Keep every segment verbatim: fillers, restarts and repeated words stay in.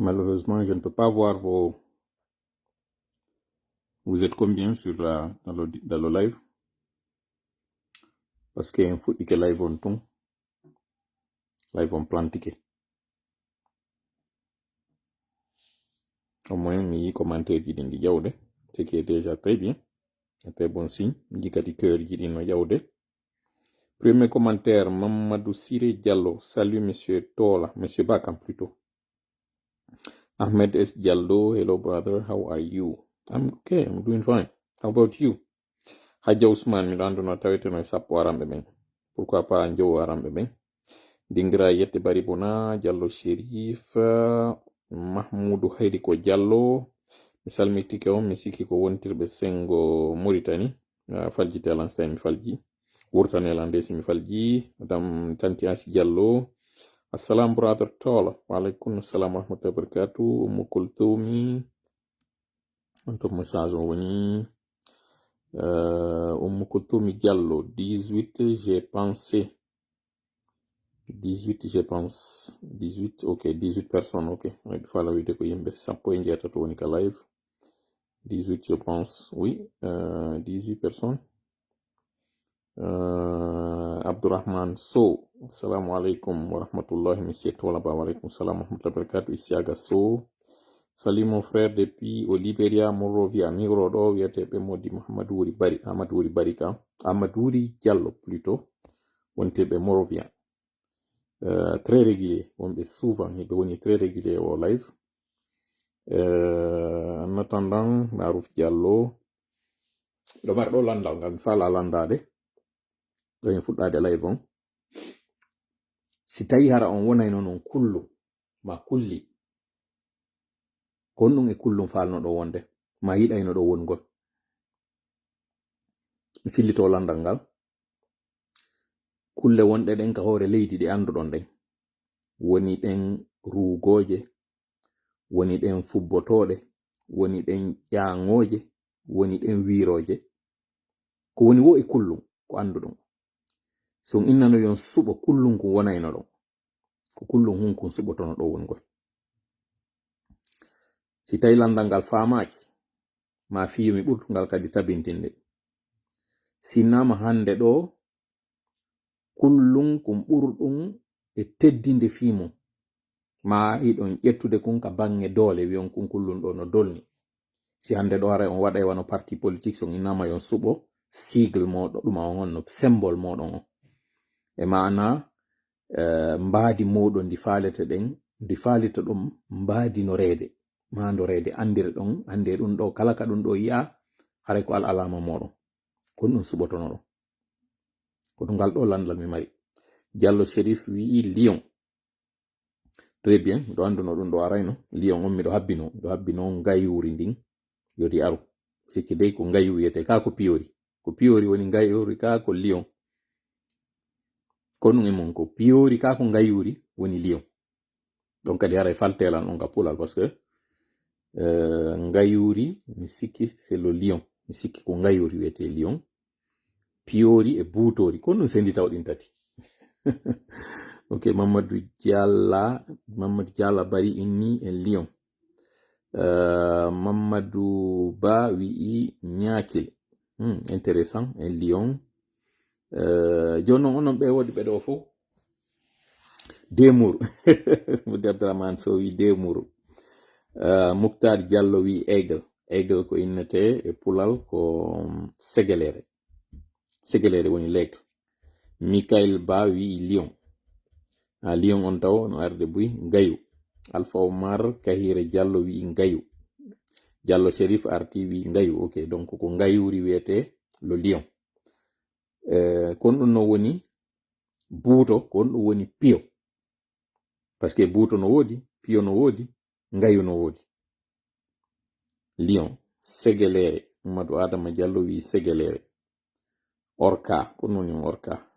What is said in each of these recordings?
Malheureusement, je ne peux pas voir vos. Vous êtes combien sur la, dans le, dans le live? Parce que en fuɗɗike live on tun. Live on plantike. Au moins, mi yi commentaire ji ɗin ɗi jawde. Ce qui est déjà très bien. Un très bon signe. Mi yi kadi cœur ji ɗin no jawde. Premier commentaire, Mamadou Siré Diallo. Salut, monsieur Tola. Monsieur Bakam, plutôt. Ahmed S Diallo, hello brother, how are you? I'm okay, I'm doing fine. How about you? Hajja Ousmane, miɗo anduno taweteno e sappo aranɓe ɓen. Pourquoi pas njowo aranɓe ɓen? Dingira Yette Bari Bona, Diallo Chérif, Mahmoudou Haydi ko Diallo. Mi salmitike on, mi sikki ko wontirɓe sengo Mauritanie. Ah, faljite alan so tawi mi falji. Wurtane alan de si mi falji. Madame Tanti Asi Diallo. Assalam, brother Tola. Wa alaikum salam wa rahmatullahi wa barakatuh. Ummu Kulthumi. On to message on woni. Euh, Ummu Kulthumi Diallo, dix-huit, j'ai pensé. Dix-huit, je pense. Dix-huit, ok, dix-huit personnes, ok. Miɗo fala wiide ko yimɓe sappo e njeetato woni ka live. Dix-huit, je pense, oui, euh, dix-huit personnes. Euh, Abdourahmane Sow, assalamu alaikum wa rahmatullahi, monsieur Tola Ba, wa alaikum salam wa rahmatullahi wa barakatuh. Isiaga Sow, salut mon frère depuis au Liberia, Monrovia, Negro ɗo, wiyeteeɓe Modi Mahamadou Wuri Bari, Amadou Wuri Bari ka, Amadou Wuri Diallo plutôt, wontirɓe Monrovia. Euh, très régulier, wonɓe souvent, hiɓe woni très régulier o live. Euh, en attendant, Marouf Diallo, ɗo mari ɗo landal ngal, mi fala landade. Ɗo en fuɗɗade live on. Si tawi hara on wonayno non kullu, ma kulli, kon ɗum e kullum falno ɗo wonde, ma yiɗayno ɗo wongol. Mi fillito landal ngal. Kulle wonɗe ɗen ka hoore leydi ɗe annduɗon ɗen, woni ɗen ruugooje, woni ɗen fubbotooɗe, woni ɗen ƴaaŋooje, woni ɗen wiirooje. Ko woni wo e kullum, ko annduɗon. Si on innano yon suɓo kullum kun wonayno ɗon, ko kullum hun kun suɓotono ɗo wongol. Si tawi landal ngal faamaaki, ma fiyu mi ɓurtungal kadi tabintinde. Sinnama hannde ɗo, kullum kun ɓurɗum e teddinde fii mum. Ma hiɗon ƴettude kun ka baŋŋe doole, wiyon kun kullum ɗo no dolni. Si hannde ɗo haray on waɗay wano parti politique, so on innama yon suɓo sigle mooɗon, ɗuma on honno symbole mooɗon on. E maana, eh, mbaadi mooɗon ndi faalete ɗen, ndi faalita ɗum mbaadinoreede, maandoreede, anndire ɗon, anndee ɗum ɗo, kala ka ɗum ɗo yi'a, haray ko al alaama mooɗon. Ko ɗum suɓotonoɗon. Ko ɗum ngal ɗo landal mi mari. Diallo Chérif wi'i Lyon. Très bien, miɗo annduno ɗum ɗo arayno. Lyon on miɗo habbino, miɗo habbino ngayuuri ndin. Yo ndi aru. Sikki dey ko ngayu wiyete, ka ko piyori. Ko piyori woni ngayuuri, ka ko Lyon. Ko ɗum e mum, ko piyori, ka ko ngayuuri woni Lyon. Ɗon kadi haray faltelan on ka pulal, parce que, euh, ngayuuri, mi sikki c'est le lion. Mi sikki ko ngayuuri wiyete Lyon. Piyori e buutori, ko ɗum sendi taw ɗin tati. Ok, Mamadou Dialla, Mamadou Dialla Bari inni en Lyon. Euh, Mamadou Ba wi'i Ñaakil. Hmm, intéressant, en Lyon. Euh, jooni non onon ɓe woodi ɓe ɗo fof. Demuru. Mudi Abdourahmane Sow wi'i Demuru. Euh, Muktar Diallo wi'i Aigle. Aigle ko innete e pulal ko, um, segelere. Segelere woni l'aigle. Mikael Ba wi'i Lyon. A Lyon on taw no arde buy ngayu. Alpha Omar Kahire Diallo wi'i ngayu. Diallo Chérif arti wi'i ngayu. Ok, donc ko ngayuuri wiyete le lion. Eh, kon ɗum no woni buuto, kon ɗum woni piyo. Parce que buuto no woodi, piyo no woodi, ngayu no woodi. Lion, segelere. Mamadou Adama Diallo wi'i segelere. Orca, ko ɗum woni orca?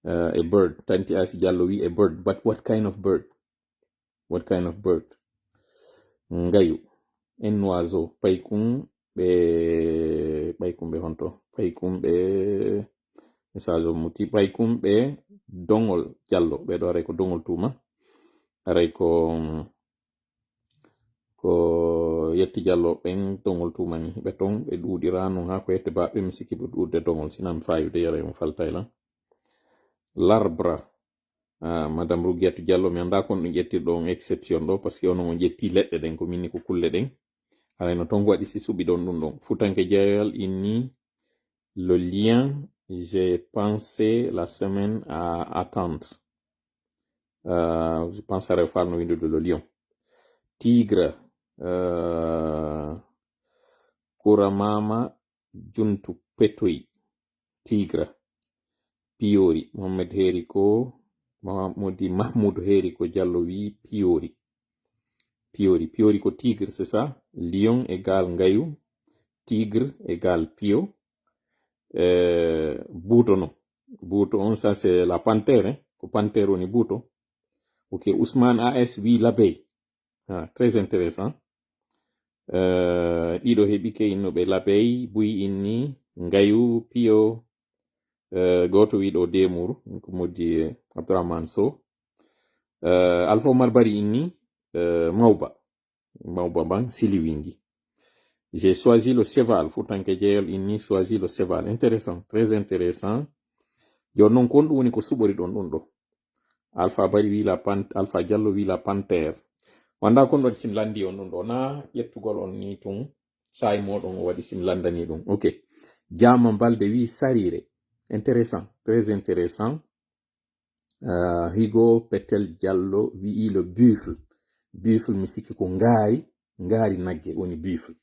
Eh, a bird. Tanti Asi Diallo wi'i a bird. But what kind of bird? What kind of bird? Ngayu. Un oiseau. Paykun ɓe, paykun ɓe honto? Paykun ɓe, message o muti. Paykun ɓe Dongol Diallo. Ɓe ɗo aray ko Dongol Tuma. Aray ko, mm, Ko yetti Jallo ɓen dogol tumani ɓe ton, ɓe ɗuuɗiraano haa ko yette baɓɓe, mi sikki ɓe ɗuuɗde dogol, sinan fayude yara on faltay lan. L'arbre, ah, Madame Rougiatou Diallo, mi anndaa kon ɗum ƴettirɗo on exception ɗo, parce que onon on ƴetti leɗɗe ɗen, ko minni ko kulle ɗen. Haray no ton waɗi si suɓi ɗon ɗum ɗon. Futanke jeeyal inni, le lien, j'ai pensé la semaine à attendre. Euh, je pense à Réfal no windude le lion. Tigre, euh, Kuramama Juntu Petoy. Tigre. Piyori. Mohamed Heri ko, Mahamudi Mahmoud Heri ko Diallo wi Piyori. Piyori. Piyori ko tigre, c'est ça? Lion égale ngayu. Tigre égale piyo. Euh, buto no. Buto on, ça c'est la panthère, hein? Ko panthère woni buto. Ok, Ousmane A S wi l'abeille. Ah, très intéressant. Euh, ɗiɗo heɓi ke innuɓe l'abeille, buy inni, ngayu, piyo, euh, gooto wi ɗo demuru, ko moddi, euh, Abdourahmane Sow. Euh, Alpha Omar Bari inni, euh, mawba. Mawba ban siliwingi. J'ai choisi le cheval, Futanke Jeeyol inni choisi le cheval. Intéressant, très intéressant. Jooni noon, kon ɗum woni ko suɓori ɗon ɗum ɗo. Alpha Bari wi la pan-, Alpha Diallo wi la panthère. Wanda kon ɗon sim landi on ɗum ɗo, na ƴettugol on ni tun, saay moɗon o waɗi sim landani ɗum. Ok. Jama Balde wi sarire. Intéressant, très intéressant. Euh, Higo Petel Diallo wi'i le buffle. Buffle mi sikki ko ngaari, ngaari nagge woni buffle.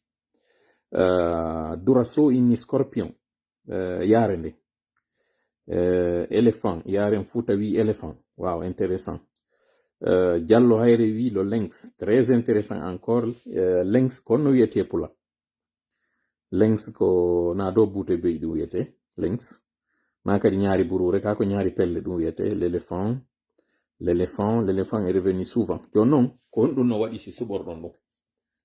Euh, Dura Sow inni scorpion. Euh, yaare nde. Euh, éléphant, yaren Fuuta wi éléphant. Wow, intéressant. Euh, Diallo Hayre wi le lynx. Très intéressant encore. Euh, lynx, kono wiyete pula. Lynx ko na do buute beyi ɗum wiyete lynx. Na kadi ñaari buruure, ka ko ñaari pelle ɗum wiyete l'éléphant. L'éléphant, l'éléphant est revenu souvent. Jooni noon, ko honɗum no waɗi si suɓorɗon ɗum?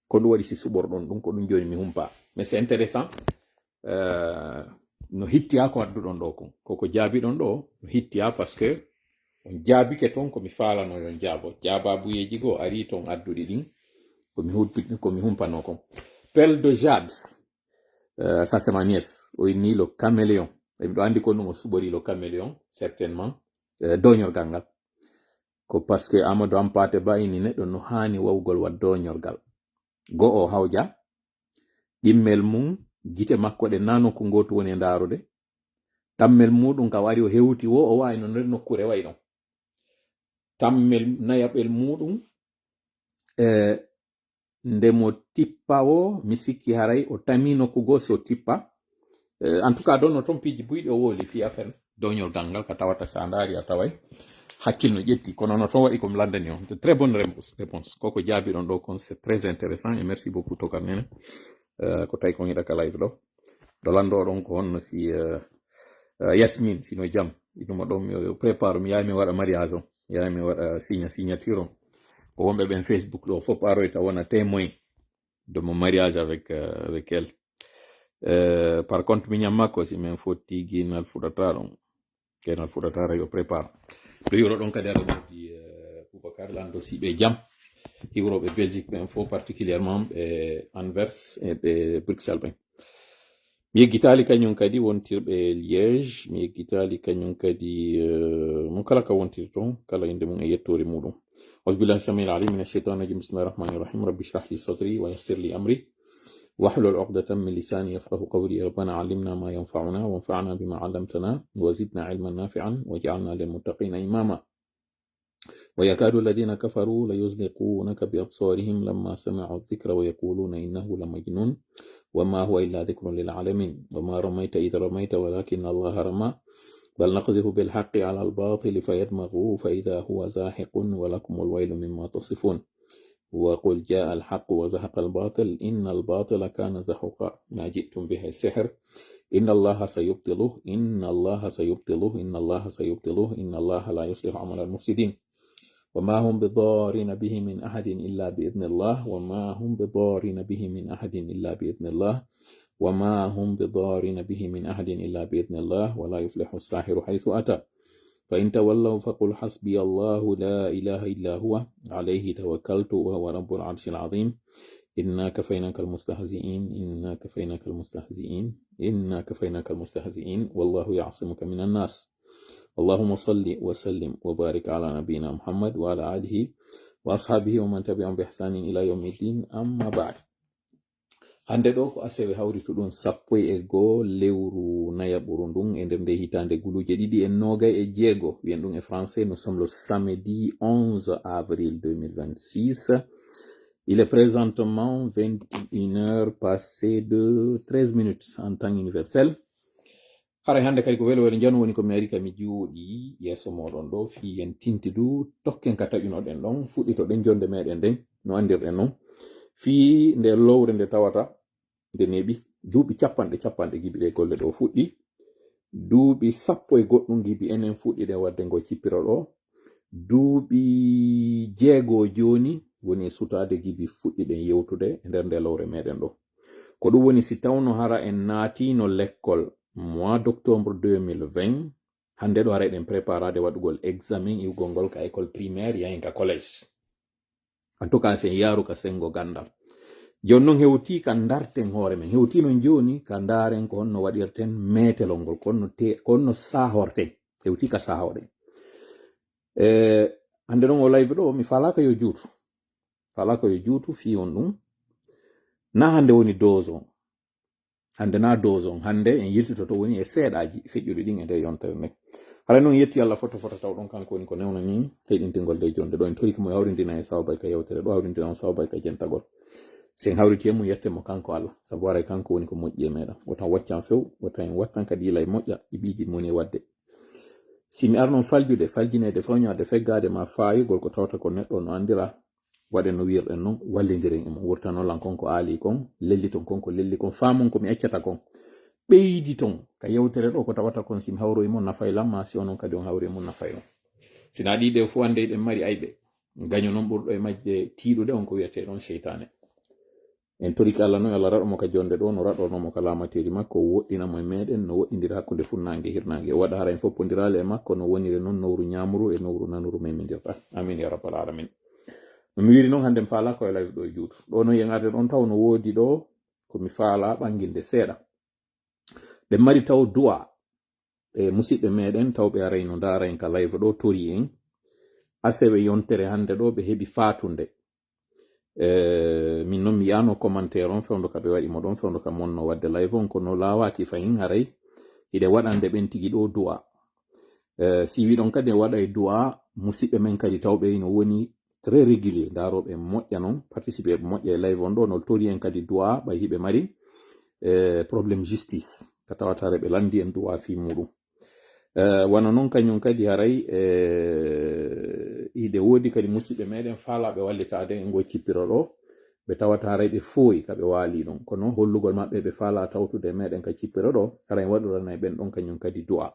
Ko ɗum waɗi si suɓorɗon ɗum? Ko ɗum jooni mi humpa. Mais c'est intéressant. Euh, no hittiya ko adduɗon ɗo kon. Koko jaabiɗon ɗo, no hittiya parce que on jaabike ton ko mi faalano yon jaabo. Jaabaabuyeeji goo ari ton adduɗi ɗin. Ko mi hut-, ko mi humpano kon. Pelle de jade. Euh, ça c'est ma nièce. O inni le caméléon. E miɗo andi ko ɗum o suɓori le caméléon, certainement. Euh, doñorgal ngal. Ko parce que Amadou Hampâté Bâ inni neɗɗo no haani wawgol waɗ doñorgal. Go o hawja, ɗimmel mum, gite makko ɗe na nokku ngootu woni e ndaarude. Tammel muɗum ka wari o hewti wo, o wawi no nder nokkure way ɗon. Tammel nayaɓel muɗum, e nde mo tippa o, mi sikki haray o tami nokku goo si o tippa. Eh, en tout cas, ɗon no ton piiji buyɗi o woli fi affaire doñol dangal ka tawata sa ndaari a taway hakkil no ƴetti. Kono no ton waɗi ko mi landani on. De très bonne réponse, réponse. Koko jaabi ɗon ɗo kon, c'est très intéressant et merci beaucoup Tokar Nene. Eh, ko tawi ko ngiɗa ka live ɗo. Ɗo lando ɗon ko honno si, eh, eh, Yasmine, sino jam. Inumo ɗon mi prépare, mi yaha mi waɗa mariage on. Mi yaha mi waɗa signa-, signature on. Ko wonɓe ɓen Facebook ɗo fof aroyta wona témoin de mon mariage avec, euh, avec elle. Euh, par contre, miñam makko, si min fotti ginal fuɗata ɗon, kenal fuɗata yo prépare. Ɗo yuro ɗon kadi aɗa wodi, euh, Boubacar Lando, si ɓe jam. Hiwroɓe Belgique ɓen fof, particulièrement ɓe Anvers e ɓe Bruxelles ɓen. Mi yeggitaali kañum kadi wontirɓe Liège, mi yeggitaali kañum kadi, eh, mo kala ka wontiri toon, kala innde mum e yettoore muɗum. أعوذ بالله السميع العليم من الشيطان الرجيم. بسم الله الرحمن الرحيم. رب اشرح لي صدري ويسر لي أمري واحلل عقدة من لساني يفقهوا قولي. ربنا علمنا ما ينفعنا وانفعنا بما علمتنا وزدنا علما نافعا واجعلنا للمتقين إماما. ويكاد الذين كفروا ليزلقونك بأبصارهم لما سمعوا الذكر ويقولون إنه لمجنون وما هو إلا ذكر للعالمين. وما رميت إذ رميت ولكن الله رمى. بل نقذف بالحق على الباطل فيدمغه فإذا هو زاهق ولكم الويل مما تصفون. وقل جاء الحق وزهق الباطل إن الباطل كان زهوقا. ما جئتم به السحر إن الله سيبطله، إن الله سيبطله، إن الله سيبطله، إن الله لا يصلح عمل المفسدين. وما هم بضارين به من أحد إلا بإذن الله، وما هم بضارين به من أحد إلا بإذن الله، وما هم بضارين به من أحد إلا بإذن الله، ولا يفلح الساحر حيث أتى. فإن تولوا فقل حسبي الله لا إله إلا هو عليه توكلت وهو رب العرش العظيم. إنا كفيناك المستهزئين، إنا كفيناك المستهزئين، إنا كفيناك المستهزئين، والله يعصمك من الناس. اللهم صل وسلم وبارك على نبينا محمد وعلى آله وأصحابه ومن تبعهم بإحسان إلى يوم الدين. أما بعد. Hannde ɗo ko asewe hawrituɗum sappo e goo lewru nayaɓuru ndun e nder nde hitaande guluuje ɗiɗi e noogay e jeego. Wiyen ɗum e français, nous sommes le samedi onze avril deux mille vingt-six. Il est présentement vingt et une heures passées de treize minutes en temps universel. Haray hannde kadi ko welo welo njano woni ko mi ari ka mi jooɗi yeeso mooɗon ɗo fii en tintidu tokken ka taƴunoɗen ɗon, fuɗɗitoɗen jonde meɗen nden no anndirɗen non. Fii nde lowre nde tawata nde neeɓi duuɓi capanɗe capanɗe gibi ɗe golle ɗo fuɗɗi. Duuɓi sappo e goɗɗum gibi enen fuɗɗiɗen waɗde ngo cippiro ɗo. Duuɓi jeego jooni woni e sutaade gibi fuɗɗiɗen yewtude e nder nde lowre meɗen ɗo. Ko ɗum woni si tawno hara en naatino lekkol mois d'octobre deux mille vingt, hannde ɗo hara eɗen préparade waɗugol examen iwgol ngol ka école primaire yahen ka collège. En tout cas, si en yaaru ka senngo ganndal. Jooni non hewtii ka ndarten hoore men. Hewtii non jooni ka ndaaren ko honno waɗirten meetelol ngol, ko honno te-, ko honno sahorten. Hewtii ka sahoɗen. E, hannde non o live ɗo, mi faalaaka yo juutu. Faalaaka yo juutu fii on ɗum. Na hannde woni dose on. Hannde na dose on. Hannde en yiltitoto woni e seeɗaaji feƴƴuɗi ɗin e nder yontere nden. Haray non yetti Allah foto foto taw ɗon kanko woni ko newna min heɗintingol nde jonde ɗo. En torike mo hawrindina e sababay ka yewtere ɗo, hawrindina on sababay ka jentagol. Si en hawriti e mum yette mo kanko Allah. Sabu haray kanko woni ko moƴƴi e meɗen. Wota waccan few, wota en wattan ka diila e moƴƴa, e ɓiiji moni e wadde. Si mi arnon faljude, faljineede, fawñaade, feggaade ma faayugol ko tawata ko neɗɗo no anndira, waɗen no wi'irɗen non, wallindiren e mum. Wurtanon lan kon ko aali kon, lelliton kon ko lelli kon, faamon ko mi accata kon. Ɓeyditon ka yewtere ɗo ko tawata kon si mi hawroyi mo nafay lan ma si onon kadi on hawri e mum nafay on. Sina ɗii ɗe fof annde eɗen mari ayɓe. Gaño non ɓurɗo e majje tiiɗude on ko wi'etee ɗon seytaane. En torike Allah non, yo Allah raɗo mo ka jonde ɗo, no raɗorno mo ka laamateeri makko, o woɗɗina mo e meɗen, no woɗɗindira hakkunde funnaange e hirnaange. O waɗa hara en foppondiraali e makko, no woniri non nowru ñaamuru e nowru nanuru memindirɗa. Amin ya rabbal alamin. No mi wiiri non, hannde mi faalaa ko e live ɗo e juutu. Ɗo no yeŋade ɗon taw no woodi ɗo ko mi faalaa ɓanginde seeɗa. Ɗen mari taw du'a. E musidɓe meɗen tawɓe aray no ndaara en ka live ɗo, tori en. Asewe yontere hannde ɗo ɓe heɓi faatunde. E, min non mi yi'aano commentaire on fewndo ka ɓe waɗi mo ɗon, fewndo ka monno waɗde live on, kono laawaaki fahin haray hiɗe waɗande ɓen tigi ɗo du'a. E, si wiɗon kadi e waɗa e du'a, musidɓe men kadi tawɓe ino woni très régulier, ndaarooɓe moƴƴa non, participer moƴƴa e live on ɗo, no tori en kadi du'a, ɓay hiɓe mari, e, problème justice, ka tawata haray ɓe landi en du'a fii muɗum. E, wano non kañum kadi haray, e, hiɗe woodi kadi musidɓe meɗen faalaaɓe wallitaade e ngo cippiro ɗo, ɓe tawata haray ɓe fooyi ka ɓe waali ɗon. Kono hollugol maɓɓe ɓe faalaa tawtude e meɗen ka cippiro ɗo, haray en waɗuranay ɓen ɗon kañum kadi du'a.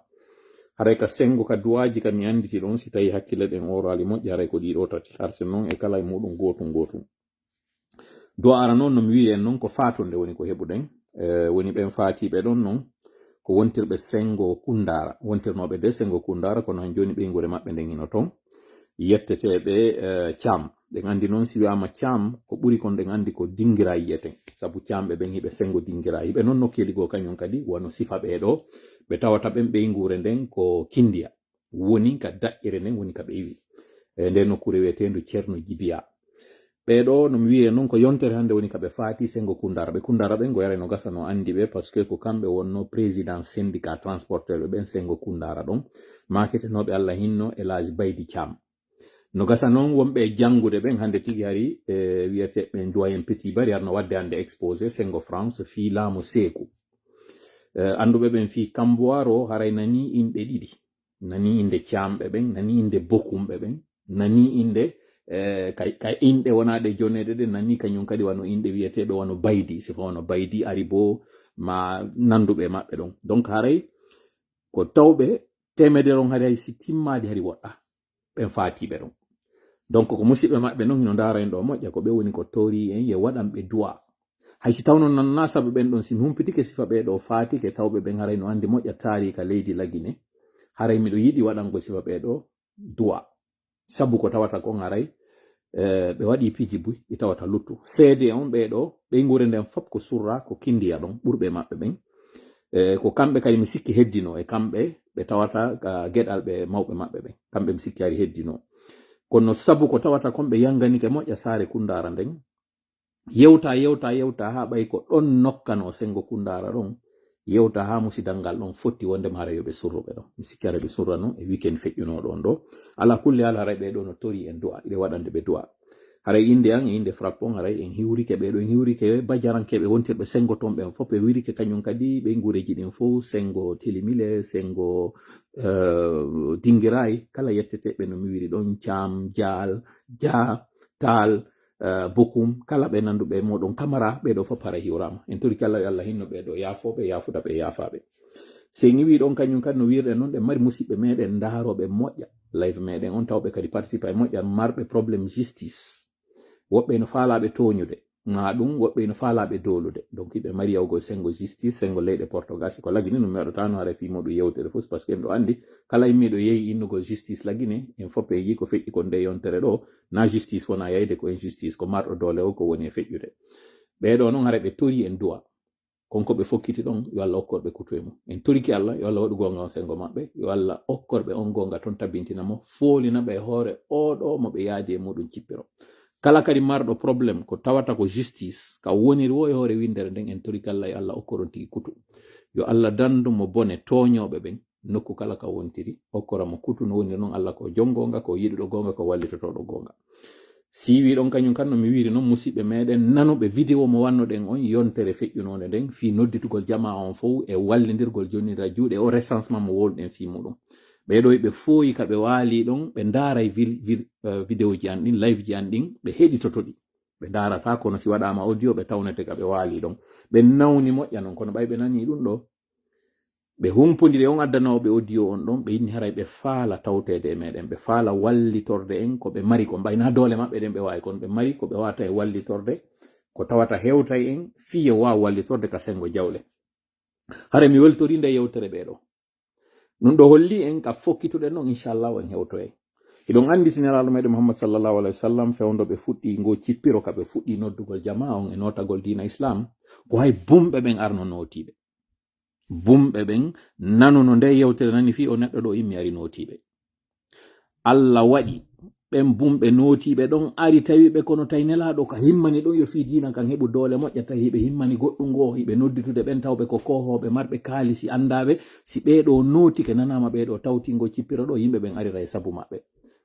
Haray ka senngo ka du'aaji ka mi annditi ɗon, si tawi hakkille ɗen ooraali moƴƴi, haray ko ɗii ɗo tati. Harsen non e kala e muɗum gootum gootum. Du'a ara non, no mi wi'i en non, ko faatunde woni ko heɓuɗen. E, woni ɓen faatiiɓe ɗon non, ko wontirɓe senngo Kunndaara, wontirnooɓe de senngo Kunndaara, kono han jooni ɓeynguure maɓɓe nden hino ton. Yetteteeɓe, e, Caam. Ɗen anndi non, si wi'aama Caam, ko ɓuri kon ɗen anndi ko dingira yi'eten. Sabu Caamɓe ɓen hiɓe senngo dingira. Hiɓe non nokkeeli goo kañum kadi, wano sifa ɓee ɗo, ɓe tawata ɓen ɓeynguure nden ko Kindiya. Woni ka daƴƴere nden, woni ka ɓe iwi. E, nden nokkuure wi'eteendu Ceerno Jibiya. Ɓee ɗo, no mi wi'e non, ko yontere hannde woni ka ɓe faati senngo Kunndaara. Ɓe Kunndaara ɓen, go yaray no gasa no anndi ɓe, parce que ko kamɓe wonno président syndicat transporteur ɓe ɓen senngo Kunndaara ɗon. Maaketenooɓe Allah hinno, El Hadj Baydi Caam. No gasa non wonɓe e janngude ɓen hannde tigi hari, e, wi'eteeɓe ɓen doyen Petit Bari arno waɗde hannde exposé senngo France fii laamu Seeku. E, annduɓe ɓen fii Kambuwaaro haray nani inɗe ɗiɗi. Nani innde Caamɓe ɓen, nani innde Bokumɓe ɓen, nani innde, e, kay, kay inɗe wonaa ɗe joneeɗe ɗen, nani kañum kadi wano inɗe wi'eteeɓe wano Baydi, sifa wano Baydi, Aribo, ma nanduɓe maɓɓe ɗon. Donc haray ko tawɓe teemedere on hari hay si timmaali hari woɗɗa. Ɓen faatiiɓe ɗon. Donc ko musidɓe maɓɓe non hino ndaara en ɗo moƴƴa, ko ɓe woni ko tori en ye waɗanɓe du'a. Hay si tawno non na sabu ɓen ɗon, si mi humpitike sifa ɓee ɗo faatike, tawɓe ɓen haray no anndi moƴƴa taariika leydi Lagine. Haray miɗo yiɗi waɗangol sifa ɓee ɗoo du'a. Sabu ko tawata kon haray, eh, ɓe waɗi piiji buy, ɗi tawata luttu. Seede on ɓee ɗoo, ɓeynguure nden fop ko surra, ko kindiya ɗon, ɓurɓe maɓɓe ɓen. Eh, ko kamɓe kadi mi sikki heddino e kamɓe, ɓe tawata ka geɗal ɓe mawɓe maɓɓe ɓen. Kamɓe mi sikki hari heddino. Kono sabu ko tawata kon ɓe yanganike moƴƴa saare Kundaara nden, yewta, yewta, yewta, haa ɓay ko ɗon nokkano Senngo Kundaara ɗon, yewta haa musidal ngal ɗon fotti wondema hara yo ɓe surru ɓe ɗon. Mi sikki hara ɓe surra non e weekend feƴƴunooɗo on ɗoo. Ala kulli haal, haray ɓee ɗoo no tori en du'a, iɗe waɗande ɓe du'a. Haray innde an e innde Frappe on, haray en hiwrike ɓee ɗoo, en hiwrike bajarankeeɓe wontirɓe Senngo ton ɓen fof, ɓe wirike kañum kadi ɓeynguureeji ɗin fof, Senngo Tilimile, Senngo, eh, Dingiray, kala yetteteeɓe no mi wiri ɗon, Caam, Jaal, Dia, Taal, eh, Bokum, kala ɓe nannduɓe e mooɗon Kamara, ɓee ɗoo fof haray hiwraama. En torike Allah, yo Allah hinno ɓee ɗoo yaafooɓe, yaafuda ɓe, yaafaaɓe. Si en iwii ɗon kañum kadi no wiirɗen non, ɗen mari musiɓɓe meɗen ndaarooɓe moƴƴa live meɗen on, tawɓe kadi participa e moƴƴa, marɓe problème justice. Woɓɓe no faalaaɓe tooñude, maa ɗum woɓɓe no faalaaɓe doolude. Donc hiɓe mari yawgol senngo justice, senngo leyɗe Portugal. Si ko Lagine no mi waɗata no haray fii muuɗum yewtere fof, parce que en ɗo anndi kala immiiɗo yehi innugol justice Lagine, en fof en yii ko feƴƴi kon nde yontere ɗo, na justice wona yayde, ko injustice, ko marɗo doole o ko woni e feƴƴude. Ɓee ɗoo non haray ɓe tori en du'a. Kon ko ɓe fokkiti ɗon, yo Allah okkor ɓe kutu e mum. En toriki Allah, yo Allah waɗu goonga on senngo maɓɓe, yo Allah okkor ɓe on goonga ton, tabintina mo, foolina ɓe e hoore oo ɗoo mo ɓe yaadi e muuɗum cippiro. Kala kadi marɗo problème, ko tawata ko justice, ka woniri woo e hoore winndere nden, en toriki Allah, yo Allah okkor on tigi kutu. Yo Allah danndu mo bone tooñooɓe ɓen, nokku kala ka wontiri, okkora mo kutu. No woniri non, Allah ko jom goonga, ko yiɗuɗo goonga, ko wallitotooɗo goonga. Si wii ɗon kañum kan no mi wiiri non, musiɓɓe meɗen nanuɓe vidéo mo wannoɗen on yontere feƴƴunoonde nden, fii nodditugol jamaa on fow e wallindirgol, jonnira juuɗe, o recensement mo wowluɗen fii muuɗum. Ɓee ɗoo ɓe fooyi ka ɓe waali ɗon, ɓe ndaaray vil-, vil-, eh, vidéo ji an ɗin, live ji an ɗin, ɓe heɗitoto ɗi. Ɓe ndaarata, kono si waɗaama audio, ɓe tawnete ka ɓe waali ɗon. Ɓe nawni moƴƴa non, kono ɓay ɓe nanii ɗum ɗoo, ɓe humpondiri on addanooɓe audio on ɗon, ɓe inni haray ɓe faala tawteede e meɗen, ɓe faala wallitorde en ko ɓe mari ko, mbayna doole maɓɓe ɗen ɓe waawi, kono ɓe mari ko ɓe waawata e wallitorde, ko tawata hewtay en fii yo waaw wallitorde ka senngo jawle. Haray mi weltori nde yewtere ɓee ɗoo. Ɗum ɗoo holli en ka fokkituɗen non, inchallah, en hewtoyay. Hiɗon anndi si Nelaaɗo meɗen Muhammad sallallahu alaihi wasallam, fewndo ɓe fuɗɗi ngo cippiro, ka ɓe fuɗɗi noddugol jamaa on e nootagol diina Islam, ko hay bumɓe ɓen arno nootiiɓe. Bumɓe ɓen nanono nde yewtere nani fii o neɗɗo ɗo immi ari nootiiɓe. Allah waɗi ɓen bumɓe nootiiɓe ɗon ari tawi ɓe, kono tawi Nelaaɗo ka himmani ɗon yo fii diina kan heɓu doole moƴƴa, tawi hiɓe himmani goɗɗum goo, hiɓe nodditude ɓen tawɓe ko koohooɓe marɓe kaalisi anndaaɓe. Si ɓee ɗoo nootike, nanaama ɓee ɗoo tawti ngo cippiro ɗo, yimɓe ɓen arira e sabu maɓɓe.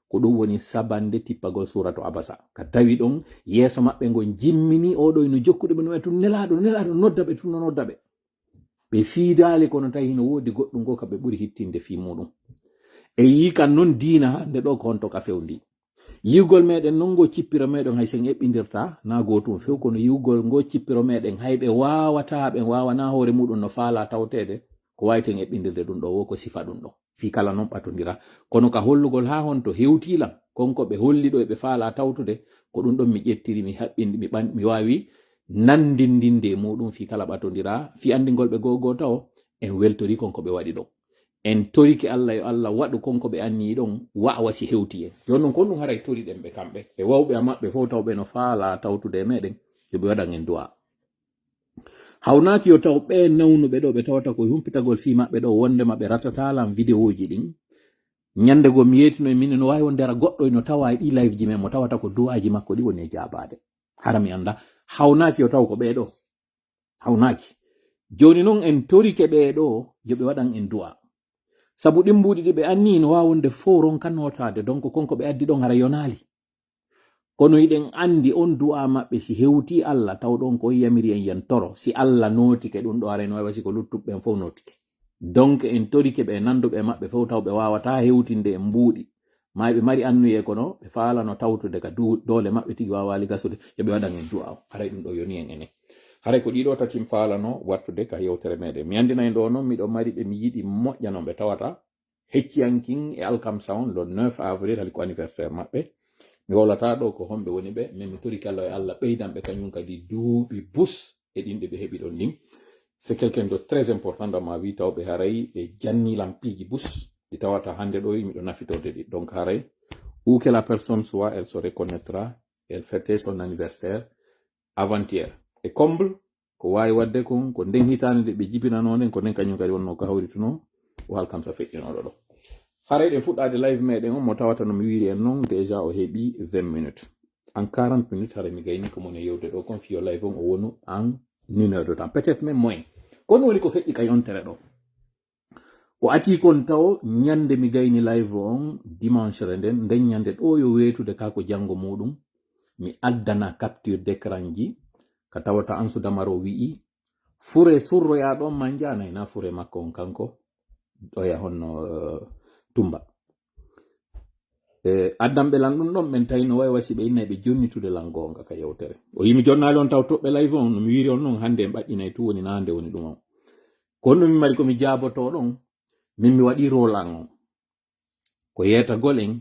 Ko ɗum woni sabande tippagol suuratu Abasa. Ka tawi ɗon yeeso maɓɓe ngon jimmini, oo ɗoo ino jokkude ɓe, no wi'a tun, "Nelaaɗo, Nelaaɗo, nodda ɓe tun, no nodda ɓe." Ɓe fiidaali, kono tawi hino woodi goɗɗum goo ka ɓe ɓuri hittinde fii muuɗum. E yii kan non diina hannde ɗoo ko honto ka fewndi. Yi'ugol meɗen non ngo cippiro meɗen hay sen eɓɓindirta, na gootum few, kono yi'ugol ngo cippiro meɗen hay ɓe waawataa, ɓe waawanaa hoore muuɗum no faalaa tawteede, ko waawiten eɓɓindirde ɗum ɗoo woo ko sifa ɗum ɗoo. Fii kala non ɓatondira. Kono ka hollugol haa honto hewtii lan, kon ko ɓe holli ɗoo e ɓe faalaa tawtude, ko ɗum ɗon mi ƴettiri, mi haɓɓindi, mi ɓan-, mi waawi nanndindinde e muuɗum fii kala ɓatondiraa, fii anndingol ɓe goo goo tawo, en weltori kon ko ɓe waɗi ɗon. En torike Allah yo Allah waɗu kon ko ɓe anniyii ɗon waawa si hewtii en. Jooni non kon ɗum haray toriɗen ɓe kamɓe. E wawɓe a maɓɓe fow taw ɓe no faalaa tawtude e meɗen, yo ɓe waɗan en du'a. Hawnaaki yo taw ɓe nawnuɓe ɗoo ɓe tawata ko e humpitagol fii maɓɓe ɗoo wondema ɓe ratataa lan vidéoji ɗin. Ñannde goo mi yeetino e min no waawi wonde hara goɗɗo ino tawa e ɗii live ji men mo tawata ko du'aaji makko ɗi woni e jaabaade. Hara mi annda. Hawnaaki yo taw ko ɓee ɗoo. Hawnaaki. Jooni non en torike ɓee ɗoo yo ɓe waɗan en du'a. Sabu ɗin mbuuɗi ɗi ɓe anniyii no waawi wonde fow ronka nootaade, donc kon ko ɓe addi ɗon hara yonaali. Kono hiɗen anndi on du'a maɓɓe si hewtii Allah, taw ɗon ko on yamiri en yen toro. Si Allah nootike ɗum ɗoo, haray no waawi wa si ko luttuɓe ɓen fow nootike. Donc en torike ɓe nannduɓe e maɓɓe fow taw ɓe waawataa hewtinde en mbuuɗi. Maa ɓe mari anniyee kono ɓe faalano tawtude ka du-, doole maɓɓe tigi waawaali gasude, yo ɓe waɗan en du'a o. Haray ɗum ɗoo yoni en enen. Haray ko ɗii ɗoo tati mi faalano wattude ka yewtere meɗen. Mi anndina en ɗoo non miɗo mari ɓe mi yiɗi moƴƴa non ɓe tawata hecciyankin e alkamsa on, le neuf avril, hali ko anniversaire maɓɓe. Mi wowlataa ɗoo ko homɓe woni ɓe, mais mi torike Allah yo Allah ɓeydan ɓe kañum kadi duuɓi bus e ɗin ɗi ɓe heɓi ɗon ɗin. C'est quelqu'un de très important dans ma vie, taw ɓe haray ɓe janni lan piiji bus. Ɗi tawata hannde ɗo miɗo nafitorde ɗi. Donc haray, où que la personne soit, elle se reconnaîtra, elle fêtait son anniversaire avant-hier. Et comble, ko waawi waɗde kon, ko nden hitaande nde ɓe jibinanoo nden, ko nden kañum kadi wonnoo ko hawritunoo, o alkamsa feƴƴinooɗo ɗo. Haray ɗen fuɗɗaade live meɗen on, mo tawata no mi wiiri en non, déjà o heɓi vingt minutes. En quarante minutes, haray mi gayni ko mon e yewde ɗo kon, fiyo live on o wonu en une heure de temps. Peut-être même moins. Kono woni ko feƴƴi ka yontere ɗo. O ati kon taw ñande mi gayni live on dimanche re nden, nden ñande ɗo yo weetude ka ko janngo muɗum. Mi addana capture d'écran ji, ka tawata Ansu Damaro wi'i, fure surroya ɗon ma njanay na fure makko on kanko, oya honno, eh, Tumba. E addanɓe lan ɗum ɗon, ɓen tawi no wayi wasi ɓe innay ɓe jonnitude lan goonga ka yewtere. O yimi jonnaali on taw toɓɓe live on, no mi wiiri on non hannde en ɓaɗɗinay tu woni naande woni ɗum on. Kono mi mari ko mi jaabotoo ɗon, min mi waɗi rôle an on. Ko yeetagol en,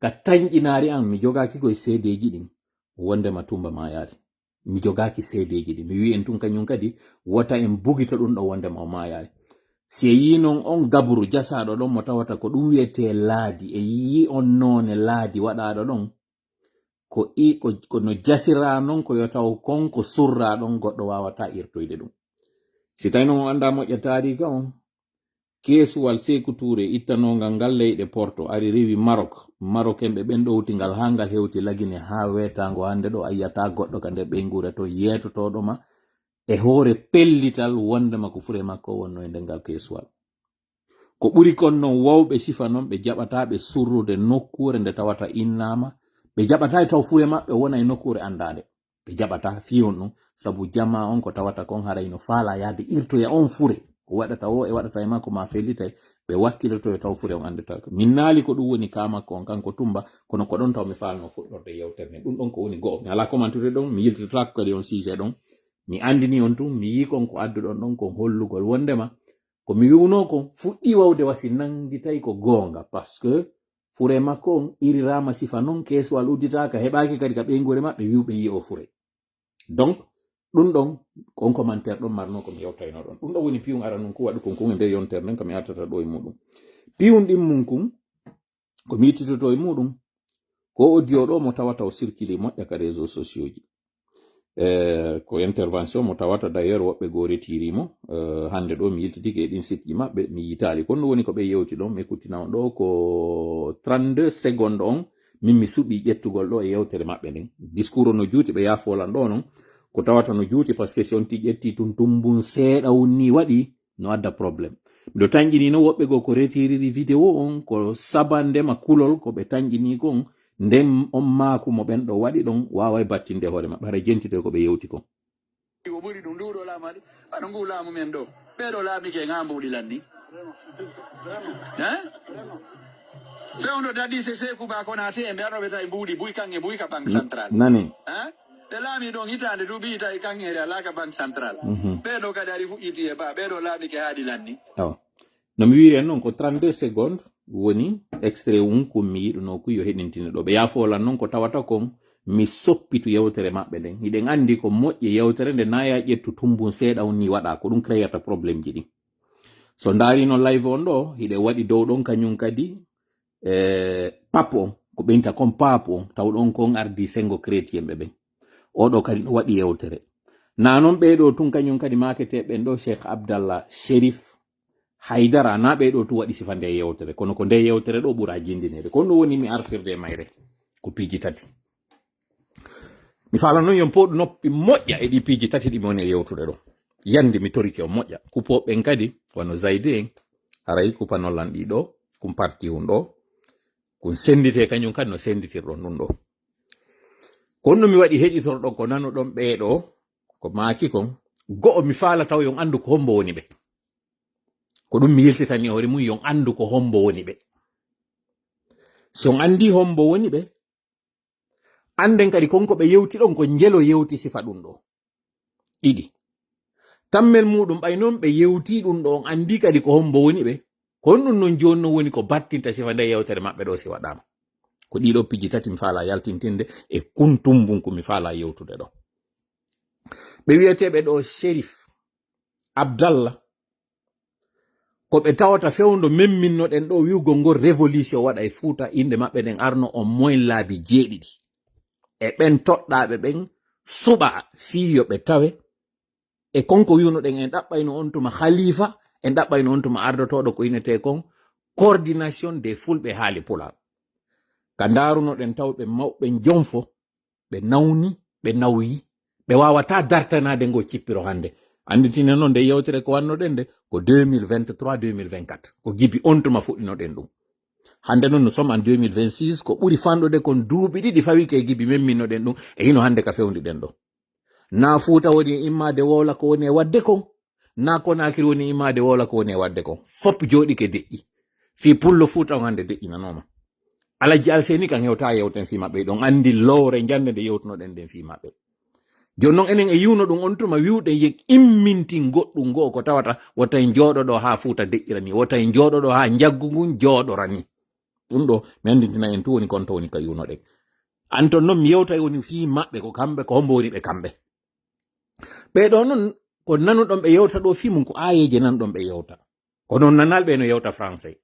ka tanƴinaari an, mi jogaaki koye seedeeji ɗin, wondema Tumba maayaali. Mi jogaaki seedeeji ɗin. Mi wi'i en tun kañum kadi, wota en bugito ɗum ɗo wondema o maayaali. Si e yii non on gaburu jasaaɗo ɗon mo tawata ko ɗum wiyetee laadi, e yii on noone laadi waɗaaɗo ɗon, ko i-, ko, ko no jasiraa non ko yo taw kon ko surraa ɗon goɗɗo waawataa irtoyde ɗum. Si tawi non on anndaa moƴƴa taariika on, keesuwal Seeku Tuure ittanoongal ngal leyɗe Porto ari rewi Marok. Marok en ɓe ɓen ɗowti ngal haa ngal hewti Lagine haa weetaango hannde ɗo a yi'ataa goɗɗo ka nder ɓeynguure to yeetotooɗo ma e hoore pellital wondema ko fure makko wonno e nder ngal keesuwal. Ko ɓuri kon non wowɓe sifa non ɓe jaɓataa ɓe surrude nokkuure nde tawata innaama, ɓe jaɓataa taw fure maɓɓe wona e nokkuure anndaande. Ɓe jaɓataa fiyon ɗum, sabu jamaa on ko tawata kon haray no faalaa yahde irtoya on fure. Ko waɗata o e waɗata e makko ma fellitay, ɓe wakkiloto e taw fure on anndataako. Min naali ko ɗum woni kaa makko on kanko Tumba, kono ko ɗon taw mi faalno fuɗɗorde yewtere nden. Ɗum ɗon ko woni go'o. Mi alaa commentaire ɗon, mi yiltitotaako kadi on sujet ɗon. Mi anndini on tun, mi yii kon ko adduɗon ɗon kon hollugol wondema ko mi wi'unoo kon fuɗɗii wawde wasi nanngitay ko goonga, parce que fure makko on iriraama sifa non, keesuwal udditaaka, heɓaaki kadi ka ɓeynguure maɓɓe wi'uɓe yi'o fure. Donc, ɗum ɗon, on commentaire ɗon marno ko mi yewtayno ɗon. Ɗum ɗon woni piyum aranun ko waɗu kon kon e nder yontere nden, ko mi artata ɗo e muɗum. Piyum ɗimmun kun, ko mi yititoto e muɗum, ko audio ɗo mo tawata o circule moƴƴa ka réseaux sociaux ji. Eh, ko intervention mo tawata d'ailleurs woɓɓe goo retiri mo. Eh, hannde ɗo mi yiltitike e ɗin site ji maɓɓe, mi yitaali. Kono ɗum woni ko ɓe yewti ɗon, mi kuttina on ɗo ko trente-deux secondes on, min mi suɓi ƴettugol ɗo e yewtere maɓɓe nden. Discours o no juuti, ɓe yaafolan ɗo non. Ko tawata no juuti, parce que si on ti ƴetti tun tumbun seeɗa wunni waɗi, no adda problème. Miɗo tanƴini no woɓɓe goo ko retiriri vidéo on, ko sabandema kulol ko ɓe tanƴini kon, nden on maaku mo ɓen ɗo waɗi ɗon waaway battinde hoore maɓɓe, hara jentitoy ko ɓe yewti kon. Ko ɓuri ɗum nduɗo laamu aɗi, ano ngu laamu men ɗo. Ɓeeɗo laaɓike e ŋa mbuuɗi lanni. Hein? Fewndo dadi se Seeku Ba Konaté e mbiyanoo ɓe tawi mbuuɗi buy kaŋŋe buy ka Banque Centrale. Nani. Hein? Ɓe laami ɗon hitaande duuɓi tawi kaŋŋeere alaa ka Banque Centrale. Mhm. Ɓeeɗo kadi ari fuɗɗiti e ba, ɓeeɗo laaɓike haaɗi lanni. Awa. No mi wiiri en non ko trente-deux secondes woni extrait un kun mi yiɗunoo kun yo heɗintine ɗo. Ɓe yaafoo lan non ko tawata kon mi soppitu yewtere maɓɓe nden. Hiɗen anndi ko moƴƴi yewtere nde naaya ƴettu tumbun seeɗa un ni waɗa ko ɗum créata problème ji ɗin. So ndaari no live on ɗo, hiɗe waɗi dow ɗon kañum kadi, eh, papu on, ko ɓeynta kon papu on, taw ɗon kon ardi sengo chrétien ɓe ɓen. Oɗo kadi no waɗi yewtere. Na non ɓeeɗo tun kañum kadi maakete ɓen ɗo Cheikh Abdallah Sherif Haydara, na ɓeeɗo tun waɗi sifa nde yewtere. Kono ko nde yewtere ɗo ɓura jindineede. Kono ɗum woni mi artirde e mayre. Ko piiji tati. Mi fala non yon pooɗu noppi moƴƴa e ɗi piiji tati ɗi mi woni e yewtude ɗo. Yandi mi torike on moƴƴa. Kupooɓe ɓen kadi, wano Zaydi en, haray kupanol lan ɗi ɗo, kun parti hun ɗo, kun sendite kañum kadi no senditirɗon ɗum ɗo. Kono no mi waɗi heɗitorɗon ko nanuɗon ɓee ɗo, ko maaki kon, go'o mi faala taw yon anndu ko hombo woni ɓe. Ko ɗum mi yiltitani hoore mum, yon anndu ko hombo woni ɓe. Si on anndi hombo woni ɓe, annden kadi kon ko ɓe yewti ɗon ko njelo yewti sifa ɗum ɗo. Ɗiɗi. Tammel muɗum ɓay non ɓe yewti ɗum ɗo, on anndi kadi ko hombo woni ɓe. Kon ɗum non jooni non woni ko battinta sifa nde yewtere maɓɓe ɗo si waɗaama. Ko ɗiɗo piiji tati mi faala yaltintinde e kun tumbun ko mi faala yewtude ɗo. Ɓe wiyeteeɓe ɗo Sherif Abdallah, Ko ɓe tawata fewndo memminnoɗen ɗo wi'ugol ngol révolution waɗa e Fuuta, innde maɓɓe ɗen arno au moins laabi jeeɗiɗi. E ɓen toɗɗaaɓe ɓen suɓa fii yo ɓe tawe e konko wi'unoɗen en ɗaɓɓayno on tuma khalifa, en ɗaɓɓayno on tuma ardotooɗo ko innetee kon coordination des fulɓe haali pulaar. Ka ndaarunoɗen tawɓe mawɓe jonfo, ɓe nawni, ɓe nawyi, ɓe waawataa dartanaade ngo cippiro hannde. Annditine noon nde yewtere ko wannoɗen nde ko deux mille vingt-trois, deux mille vingt-quatre. Ko gibi on tuma fuɗɗinoɗen ɗum. Hannde noon nous sommes en deux mille vingt-six, ko ɓuri fanɗude kon duuɓi ɗiɗi fawike e gibi memminnoɗen ɗum e hino hannde ka fewndiɗen ɗo. Naa Fuuta woni e immaade wowla ko woni e waɗde kon, naa Konaakiri woni e immaade wowla ko woni e waɗde kon. Fop jooɗike deƴƴi. Fii pullo Fuuta on hannde deƴƴinanooma. Alajji Alseni kan hewtaa yewten fii maɓɓe, ɗon anndi lowre njannde nde yewtunoɗen nden fii maɓɓe. Jooni non enen e yi'uno ɗum on tuma wi'uɗen yen immintin goɗɗum ngoo ko tawata wota en jooɗoɗo haa Fuuta deƴƴira ni, wota en jooɗoɗo haa njaggu ngun jooɗora ni. Ɗum ɗo mi anndintina en tun woni kon to woni ka yi'unoɗen. An ton non mi yewtay woni fii maɓɓe ko kamɓe, ko hombo woni ɓe kamɓe. Ɓee ɗoo non ko nanuɗon ɓe yewta ɗoo fii mum ko aayeeje nanɗon ɓe yewta. Kono on nanal ɓe no yewta français.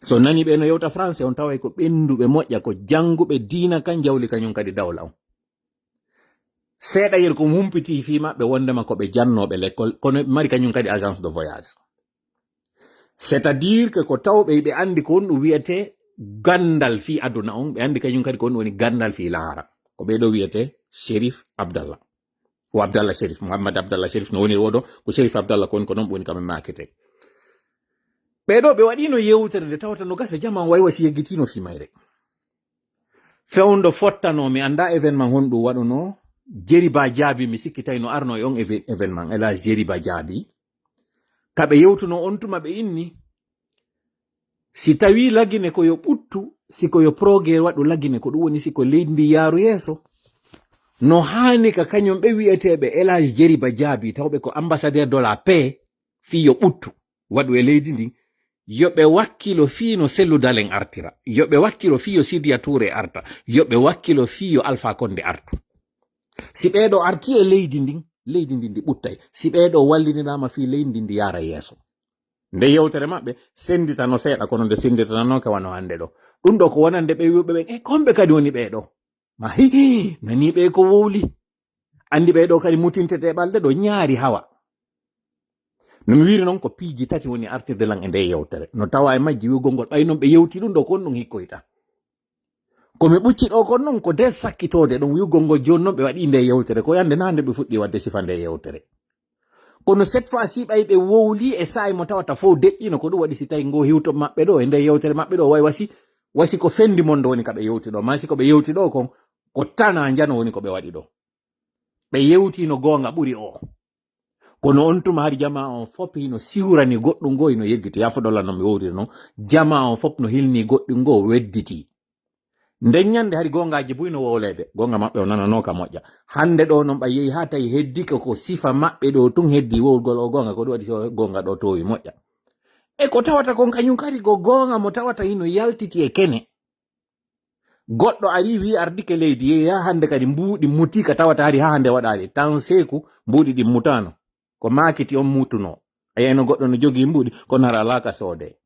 So nani ɓe no yewta français on taway ko ɓennduɓe moƴƴa, ko jannguɓe diina kan jawli kañum kadi dawla on. Seeɗa yer ko humpiti fii maɓɓe wondema ko ɓe jannooɓe lekkol, kono ɓe mari kañum kadi agence de voyage. C'est-à-dire que ko tawɓe ɓe anndi ko honɗum wiyetee ganndal fii aduna on, ɓe anndi kañum kadi ko honɗum woni ganndal fii lahara. Ko ɓee ɗoo wiyetee Cherif Abdallah. O Abdallah Cherif, Mouhammad Abdallah Cherif no woni woodo, ko Cherif Abdallah ko woni ko non woni kam e maakete. Ɓee ɗoo ɓe waɗiino yewtere nde tawata no gasa jamaa on way wasi yeggitiino fii mayre. Fewndo fottano, mi anndaa événement honɗum waɗuno, Jeriba Jaabi, mi sikki tawi no arno e on éve-, événement, El Hadj Jeriba Jaabi. Ka ɓe yewtuno on tuma ɓe inni, si tawi Lagine ko yo ɓuttu, si ko yo progrès waɗu Lagine, ko ɗum woni si ko leydi ndi yaaru yeeso. No haani ka kañum ɓe wi'eteeɓe El Hadj Jeriba Jaabi, tawɓe ko ambassadeur de la paix, fii yo ɓuttu waɗu e leydi ndin, yo ɓe wakkilo fii no Sellu Dalen artira, yo ɓe wakkilo fii yo Sidiya Touré arta, yo ɓe wakkilo fii yo Alpha Condé artu. Si ɓee ɗoo arti e leydi ndin, leydi ndin ndi ɓuttay. Si ɓee ɗoo walliniraama fii leydi ndin ndi yaara yeeso. Nde yewtere maɓɓe senditano seeɗa, kono nde senditananooka wano hannde ɗoo. Ɗum ɗoo ko wonande ɓe wi'uɓe ɓen, e, ko homɓe kadi woni ɓee ɗoo? Ma hi, hi, nanii ɓe ko wowli. Anndi ɓee ɗoo kadi mutintete ɓalɗe ɗoo ñaari hawa. No mi wiiri non, ko piiji tati woni artirde lan e nde yewtere. No tawa e majji wi'ugol ngol, ɓay non ɓe yewti ɗum ɗoo, ko on ɗum hikkoyta. Ko mi ɓucci ɗoo kon non, ko nder sakkitoode ɗum wi'ugol ngol jooni non ɓe waɗi nde yewtere. Ko yande naa nde ɓe fuɗɗi waɗde sifa nde yewtere. Kono cette fois-ci, ɓay ɓe wowli e saa'i mo tawata fow deƴƴino, ko ɗum waɗi si tawi ngo hiwto maɓɓe ɗoo e nde yewtere maɓɓe ɗoo, way wasi, wasi ko fendi mon ɗo woni ka ɓe yewti ɗoo. Maa si ko ɓe yewti ɗoo kon, ko tana njano woni ko ɓe waɗi ɗoo. Ɓe yewtino goonga ɓuri o. Kono on tuma hari jamaa on fop hino siwrani goɗɗum ngo hino yeggiti. Yafuɗo lan no mi wowliri non. Jamaa on fop no hilni goɗɗum ngo wedditi. Nden ñande hari goongaaji buy no wowleede. Goonga maɓɓe o nananoo ka moƴƴa. Hannde ɗoo non ɓay yehi haa tawi heddike ko sifa maɓɓe ɗoo tun heddi wowlugol o goonga. Ko ɗum waɗi si o goonga ɗoo toowi moƴƴa. E ko tawata kon kañum kadi ko goonga mo tawata hino yaltiti e kene. Goɗɗo ari wi'i ardike leydi, yehi haa hannde kadi mbuuɗi muti ka tawata hari haa hannde waɗaali. Tan seeku mbuuɗi ɗin mutaano. Ko maakiti on mutunoo. A yiyayno goɗɗo no jogii mbuuɗi, kono hara alaa ka soodee.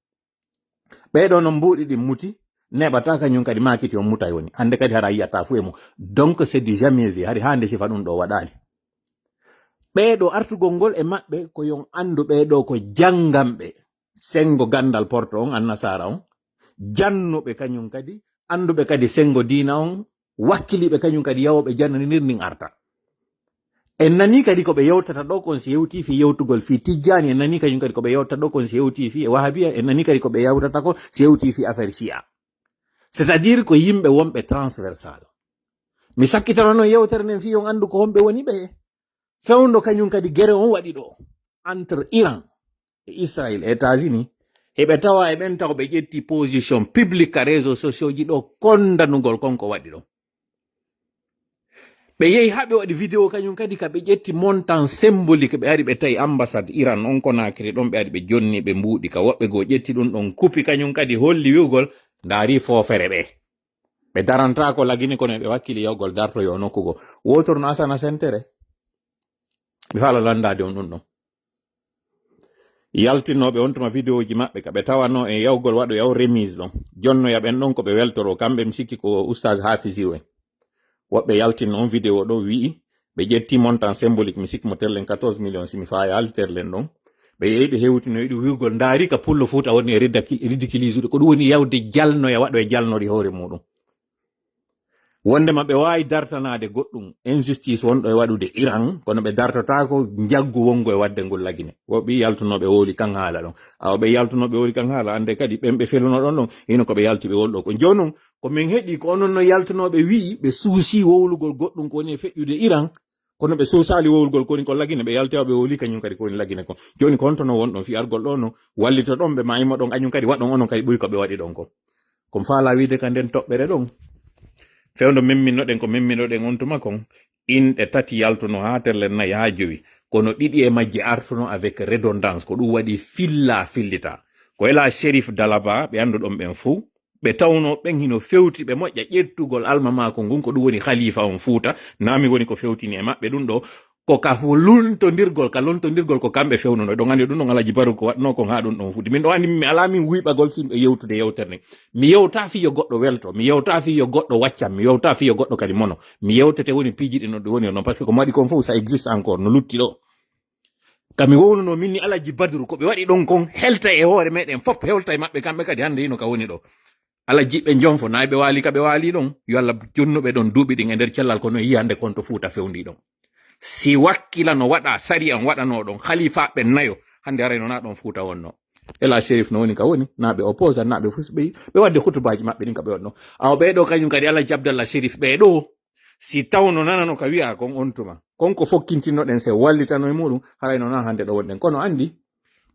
Ɓee ɗoo non mbuuɗi ɗin muti, neɓataa kañum kadi maakiti on mutay woni. Hannde kadi hara a yi'ataa fuu e mum. Donc c'est du jamais vu. Hari haa hannde sifa ɗum ɗoo waɗaali. Ɓee ɗoo artugol ngol e maɓɓe ko yon anndu ɓee ɗoo ko jannganɓe. Senngo ganndal porto on, annasaara on, jannuɓe kañum kadi, annduɓe kadi senngo diina on, wakkiliiɓe kañum kadi yawooɓe jannanir ndin arta. En nanii kadi ko ɓe yewtata ɗoo kon si yewtii fii yewtugol fii Tijjaani, en nanii kañum kadi ko ɓe yewtata ɗoo kon si yewtii fii e Wahabiya, en nanii kadi ko ɓe yewtata kon si yewtii fii affaire Shi'a. C'est-à-dire ko yimɓe wonɓe transversal. Mi sakkitano non yewtere nden fii on anndu ko homɓe woni ɓe. Fewndo kañum kadi gere on waɗi ɗoo entre Iran e Israël e États-Unis. Heɓe tawa e ɓen taw ɓe ƴetti position publique ka réseaux sociaux ji ɗoo kondanugol kon ko waɗi ɗoo. Ɓe yehi haa ɓe waɗi vidéo kañum kadi ka ɓe ƴetti montant symbolique, ɓe ari ɓe tawi ambassade Iran on Conakry ɗon, ɓe ari ɓe jonni ɓe mbuuɗi ka woɓɓe goo ƴetti ɗum ɗon kupi kañum kadi holli wi'ugol ndaari foofere ɓe. Ɓe darantaako Lagine kono ɓe wakkili yahugol dartoyo nokku goo. Wootoro no Asana Sentere. Mi faala lanndaade on ɗum ɗon. Yaltinnooɓe on tuma vidéo ji maɓɓe ka ɓe tawanoo e yawgol waɗo yaw remise ɗon. Jonnoya ɓen ɗon ko ɓe weltoroo, kamɓe mi sikki ko Oustaz Hafiziou en. Woɓɓe yaltinno on vidéo ɗon wi'i, ɓe ƴetti montant symbolique, mi sikki mo terlen quatorze millions, si mi faayaali terlen ɗon. Ɓe yehi ɓe hewtinoyi ɗum wi'ugol, ndaari ka Pullo Fuuta woni e ridda-, ridiculisude. Ko ɗum woni yawde jalnoya waɗo e jalnori hoore muɗum. Wondema ɓe waawi dartanaade goɗɗum, injustice wonɗo e waɗude Iran, kono ɓe dartotaako njaggu wongo e waɗde ngol Lagine. Woɓɓe yaltunooɓe wowli kan haala ɗon. Awa ɓe yaltunooɓe wowli kan haala, annde kadi ɓen ɓe feluno ɗon ɗon, hino ko ɓe yalti ɓe wowli ɗo. Ko jooni non, ko min heɗi ko onon no yaltunooɓe wi'i ɓe suusi wowlugol goɗɗum ko woni e feƴƴude Iran, kono ɓe suusaali wowlugol ko woni ko Lagine, ɓe yalti awa ɓe wowli kañum kadi ko woni Lagine kon. Jooni ko honto no wonɗon fii argol ɗo no wallito ɗon ɓe maa immo ɗon, kañum kadi waɗon onon kadi ɓuri ko ɓe waɗi ɗon ko. Ko mi faalaa wiide ka nden toɓɓere ɗon. Fewndo memminnoɗen ko memminnoɗen on tuma kon, inɗe tati yaltuno haa terle nayi haa jowi, kono ɗiɗi e majje artuno avec redondance, ko ɗum waɗi filla fillita. Ko ela Sherif Dalaba, ɓe annduɗon ɓen fuu, ɓe tawnoo ɓen hino fewti ɓe moƴƴa ƴettugol almamaaku ngun, ko ɗum woni khalifa on Fuuta, naa mi woni ko fewtini e maɓɓe ɗum ɗo, ko ka fo lontondirgol, ka lontondirgol ko kamɓe fewnuno. Ɗon anndi ɗum ɗon Alaji Baru ko waɗnoo kon haa ɗum ɗon fuɗi. Min ɗon anndi mi alaa min wuyɓagol fii miɗo yewtude yewtere nden. Mi yewtaa fii yo goɗɗo welto, mi yewtaa fii yo goɗɗo waccan, mi yewtaa fii yo goɗɗo kadi mono. Mi yewtete woni piiji ɗi no ɗi woni non, parce que ko mi waɗi kon fof ça existe encore, no lutti ɗo. Ka mi wowluno min ni Alaji Badru, ko ɓe waɗi ɗon kon helta e hoore meɗen fof, helta e maɓɓe kamɓe kadi hannde hino ka woni ɗo. Alaji ɓe jonfo, nayi ɓe waali ka ɓe waali ɗon. Yo Allah jonnu ɓe ɗon duuɓi ɗin e nder cellal, kono yi'i hannde kon to Fuuta fewndi ɗon. Si wakkila no waɗa sariya on waɗanoo ɗon, khalifa ɓen nayo, hannde haray no naa ɗon Fuuta wonno. Ela Sherif no woni ka woni, naa ɓe opposant, naa ɓe fus ɓe, ɓe waɗde khutubaaji maɓɓe ɗin ka ɓe wonno. Awa ɓee ɗo kañum kadi Alaji Abdallah Sherif ɓee ɗo, si tawno nanano ka wi'a kon on tuma. Kon ko fokkintinnoɗen se wallitano e muɗum, haray no naa hannde ɗo wonɗen. Kono anndi,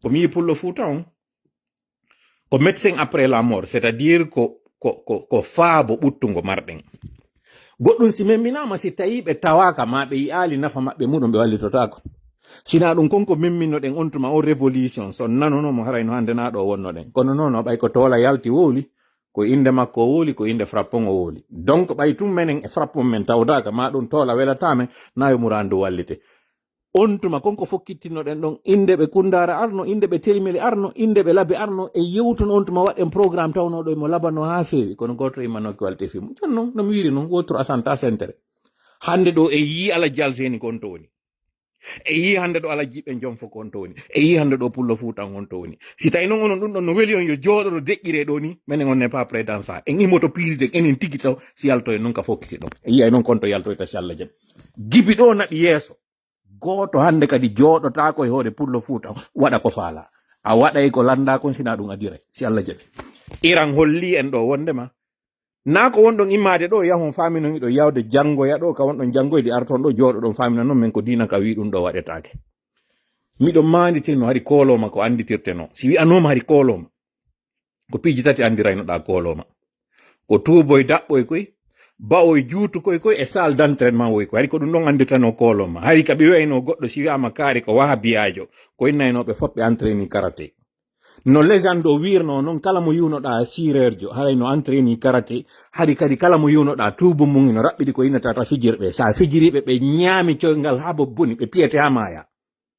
ko mi Pullo Fuuta on, ko médecin après la mort, c'est-à-dire ko, ko, ko, ko faabo ɓuttungo marɗen. Goɗɗum si memminaama, si tawi ɓe tawaaka, maa ɓe yi'aali nafa maɓɓe muɗum, ɓe wallitotaako. Sinaa ɗum kon ko memminnoɗen on tuma, on révolution, so nanono mo haray no hannde naa ɗo wonnoɗen. Kono non, no ɓay ko toola yalti wowli, ko innde makko o wowli, ko innde frappon o wowli. Donc, ɓay tun menen e frappon men tawdaaka, maa ɗum toola welataa men, naa yo muraandu wallite. On tuma kon ko fokkittinnoɗen ɗon, innde ɓe Kundaara arno, innde ɓe Telimeli arno, innde ɓe Labe arno, e yewtuno on tuma waɗen programme tawnooɗo emo labano haa feewi, kono gooto immanooki walte fii mum. Jooni non, no mi wiiri non, wotoro asanta sentere. Hannde ɗo e yii Alaji Alseni ko on to woni. E yii hannde ɗo Alaji ɓe Jonfo ko on to woni. E yii hannde ɗo Pullo Fuuta on to woni. Si tawi non onon ɗum ɗon no weli on yo jooɗoɗo deƴƴire ɗo ni, menen on n'est pas prêt dans ça. En immoto piiride, enen tigi taw si yaltoye non ka fokkiti ɗon. E yii ay non kon to yaltoyta si Allah jaɓi. Gibi ɗo naɓi yeeso. Gooto hannde kadi jooɗotaako e hoore Pullo Fuuta, waɗa ko faalaa. A waɗay ko lanndaa kon, sinaa ɗum adiray, si Allah jaɓi. Iran holli en ɗo wondema, naa ko wonɗon immaade ɗo, yahon faaminon hiɗo yawde janngoya ɗo, ka wonɗon janngoyde arton ɗo, jooɗoɗon faaminon non men ko diina ka wi'i ɗum ɗo waɗetaake. Miɗo maanditirno hari koolooma ko annditirteno. Si wi'anooma hari koolooma, ko piiji tati anndiraynoɗaa koolooma. Ko tuuboy daɓɓoy koy, ba'oy juutukoy koy e salle d'entraînement woy koy. Hari ko ɗum ɗon anndirtanoo koolooma. Hari ka ɓe wi'ayno goɗɗo si wi'aama kaari ko wahabiyaajo, ko innaynooɓe fof ɓe entraîni karaté. No légende o wi'irnoo non, kala mo yi'unoɗaa sireerjo, haray no entraîni karaté. Hari kadi kala mo yi'unoɗaa tuubu mum ino raɓɓiɗi ko innata ta fijirɓe. Sa fijiriiɓe ɓe ñaami coyngal haa bo boni, ɓe piyete haa maaya.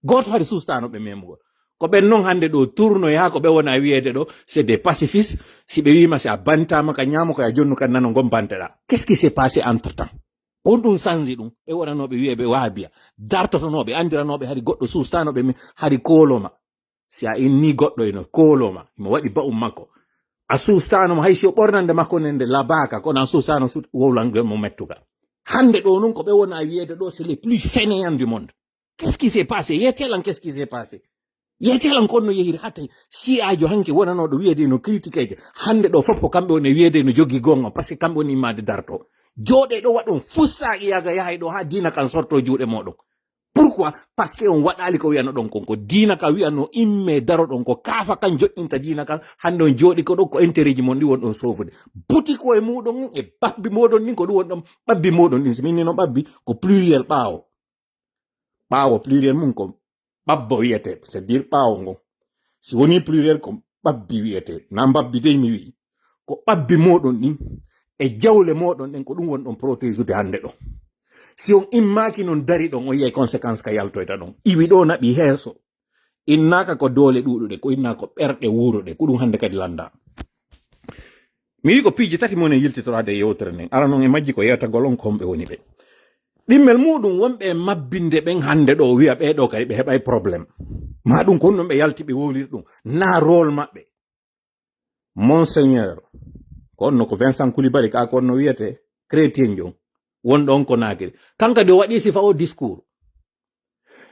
Gooto hari suustaano ɓe memugol. Ko ɓen non hannde ɗo tournoya ko ɓe wona wiyeede ɗo, c'est des pacifistes. Si ɓe wiima si a bantaama ka ñaamo ko a jonnu kan nano ngon banteɗaa. Qu'est-ce qui s'est passé entre-temps? Ko honɗum sanji ɗum? Ɓe wonanooɓe wiyeeɓe wahabiya. Dartotonooɓe, anndiranooɓe hari goɗɗo suustaano ɓe mi-, hari koolooma. Si a inni goɗɗo eno koolooma, mo waɗi ba'um makko. A suustaano mo, hay si o ɓornande makko nden nde labaaka, kono a suustaano sut-, wowlanɗe mo mettuka. Hannde ɗo non ko ɓe wona wiyeede ɗo, c'est les plus fainéants du monde. Qu'est-ce qui s'est passé? Yeetelan, qu'est-ce qui s'est passé? Yeetelan kon no yehiri hatta si'aajo hanke wonanooɗo wiyeede no critiqueeje. Hannde ɗo fof ko kamɓe woni wiyeede no jogii goonga, parce que kamɓe woni immaade darto. Jooɗe ɗo waɗon fussaaji yaga yahay ɗo haa diina kan sorto juuɗe mooɗon. Pourquoi? Parce que on waɗaali ko wiyanoɗon kon. Ko diina ka wiyano imme daroɗon ko kaafa kan joƴƴinta diina kan. Hannde on jooɗi ko ɗo ko intérêt ji mon ɗi wonɗon soofude. Buti ko e muuɗon e babbi mooɗon ɗin ko ɗum wonɗon babbi mooɗon ɗin. Si min ni no babbi ko pluriel ɓaawo. Ɓaawo pluriel mum ko ɓabbo wiyete, c'est-à-dire ɓaawo ngon. Si woni pluriel ko ɓabbi wiyete, na mbabbi dey mi wi'i. Ko ɓabbi mooɗon ɗin e jawle mooɗon ɗen ko ɗum wonɗon protéjude hannde ɗo. Si on immaaki non dari ɗon, on yiyay conséquence ka yaltoyta ɗon. Iwi ɗo naɓi heeso. Innaaka ko doole ɗuuɗuɗe, ko innaa ko ɓerɗe wuuruɗe, ko ɗum hannde kadi lannda. Mi wi ko piiji tati mo ne yiltitoraade e yewtere nden. Ara noon e majji ko yewtagol on ko homɓe woni ɓe. Ɗimmel muɗum wonɓe e mabbinde ɓen hannde ɗo wiya ɓee ɗo kadi ɓe heɓay problème. Ma ɗum ko ɗum ɓe yalti ɓe wowliri ɗum. Na rôle maɓɓe. Monseigneur, ko onno ko Vincent Koulibaly, ka ko onno wiyete chrétien jon. Wonɗo on ko naakiri. Kanko de o waɗi sifa o discours.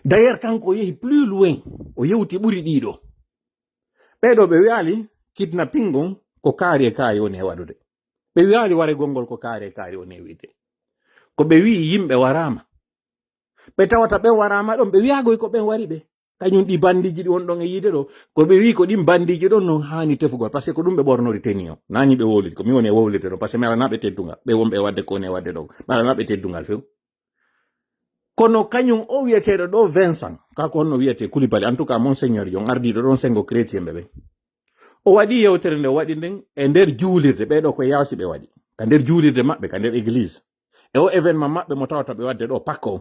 D'ailleurs, kanko o yehi plus loin. O yewti ɓuri ɗiɗo. Ɓee ɗo ɓe wiyaali kidnapping on ko kaari e kaari woni e waɗude. Ɓe wiyaali waregol ngol ko kaari e kaari woni e wiide. Ko ɓe wi'i yimɓe waraama. Ɓe tawata ɓen waraama ɗon, ɓe wiyaagoy ko ɓen wari ɓe. Kañum ɗi bandiiji ɗi won ɗon e yiide ɗo, ko ɓe wi'i ko ɗin bandiiji ɗon non haani tefugol, parce que ko ɗum ɓe ɓornori tenue o. Naani ɓe wowliti, ko mi woni e wowlirde ɗon, parce que mi alanaa ɓe teddungal. Ɓe wonɓe e waɗde ko woni e waɗde ɗon. Mi alanaa ɓe teddungal few. Kono kañum o wiyeteeɗo ɗo Vincent, ka ko honno wiyetee Koulibaly, en tout cas, Monseigneur Jon, ardiiɗo ɗon senngo chrétien ɓe ɓen. O waɗi yewtere nde o waɗi nden e nder juulirde, ɓee ɗo ko yaasi ɓe waɗi. Ka nder juulirde maɓɓe, ka nder église. E o événement maɓɓe mo tawata ɓe waɗde ɗo Pâques o.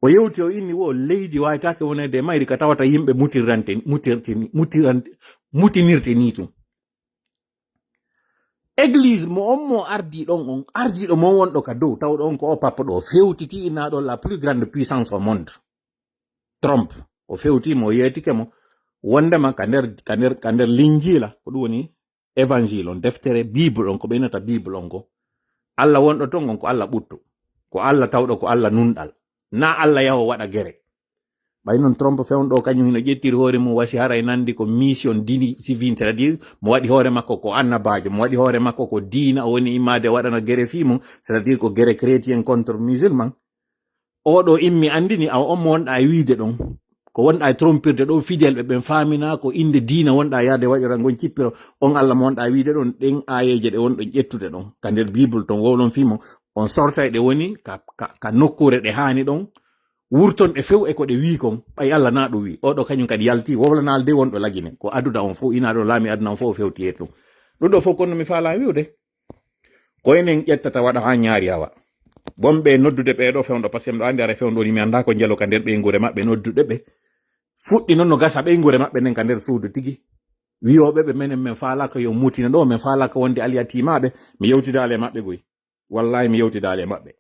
O yewti o inni wo leydi waytaake wonede e mayri ka tawata yimɓe mutirante, mutirtini, mutirante, mutinirte ni tun. Église mo on mo ardii ɗon on, ardiiɗo mo wonɗo ka dow, tawɗo on ko o pappo ɗo, fewtiti inaa ɗo la plus grande puissance au monde. Trump, o fewti mo, o yeetike mo, wondema ka nder, ka nder, ka nder Linjiila, ko ɗum woni Évangile on, deftere Bible on, ko ɓe innata Bible on ko, Alla wonɗo ton on ko Alla ɓuttu, ko Alla tawɗo, ko Alla nunɗal, na Alla yaho waɗa gere. Ɓay non Trump fewndo kañum hino ƴettiri hoore mum wasi haray nandi ko mission dini civil, c'est-à-dire mo waɗi hoore makko ko annabaajo, mo waɗi hoore makko ko diina, o woni immaade waɗana gere fii mum, c'est-à-dire ko gere chrétien contre musulman. Oɗo immi andini awa on mo wonɗa e wiide ɗon, ko wonɗa e trompirde ɗon fidèle ɓe ɓen faamina ko innde diina wonɗa yaade waɗira ngon cippiro, on Alla mo wonɗa e wiide ɗon, ɗen aayeeje ɗe wonɗon ƴettude ɗon ka nder Bible ton wowlon fii mo, on sortay ɗe woni ka, ka, ka nokkuure ɗe haani ɗon, wurton ɗe few e ko ɗe wii kon, ɓay Alla na ɗum wii. Oɗo kañum kadi yalti, wowlanaali de wonɗo Lagine. Ko aduna on fow, ina ɗo laami aduna on fow o fewti e ɗum. Ɗum ɗo fow kono mi faalaa wi'ude. Ko enen ƴettata waɗa haa ñaari awa. Wonɓe noddude ɓee ɗo fewndo, parce que miɗo anndi ara fewndo ni mi anndaa ko njelo ka nder ɓeynguure maɓɓe noddude ɓe. Fuɗɗi non no gasa ɓeynguure maɓɓe nden ka nder suudu tigi. Wiyooɓe ɓe menen men faalaaka yo mutina ɗo, men faalaaka wonde aliyatiimaaɓe, mi yewtidaali e maɓɓe goy. Wallahi mi yewtidaali e maɓɓe.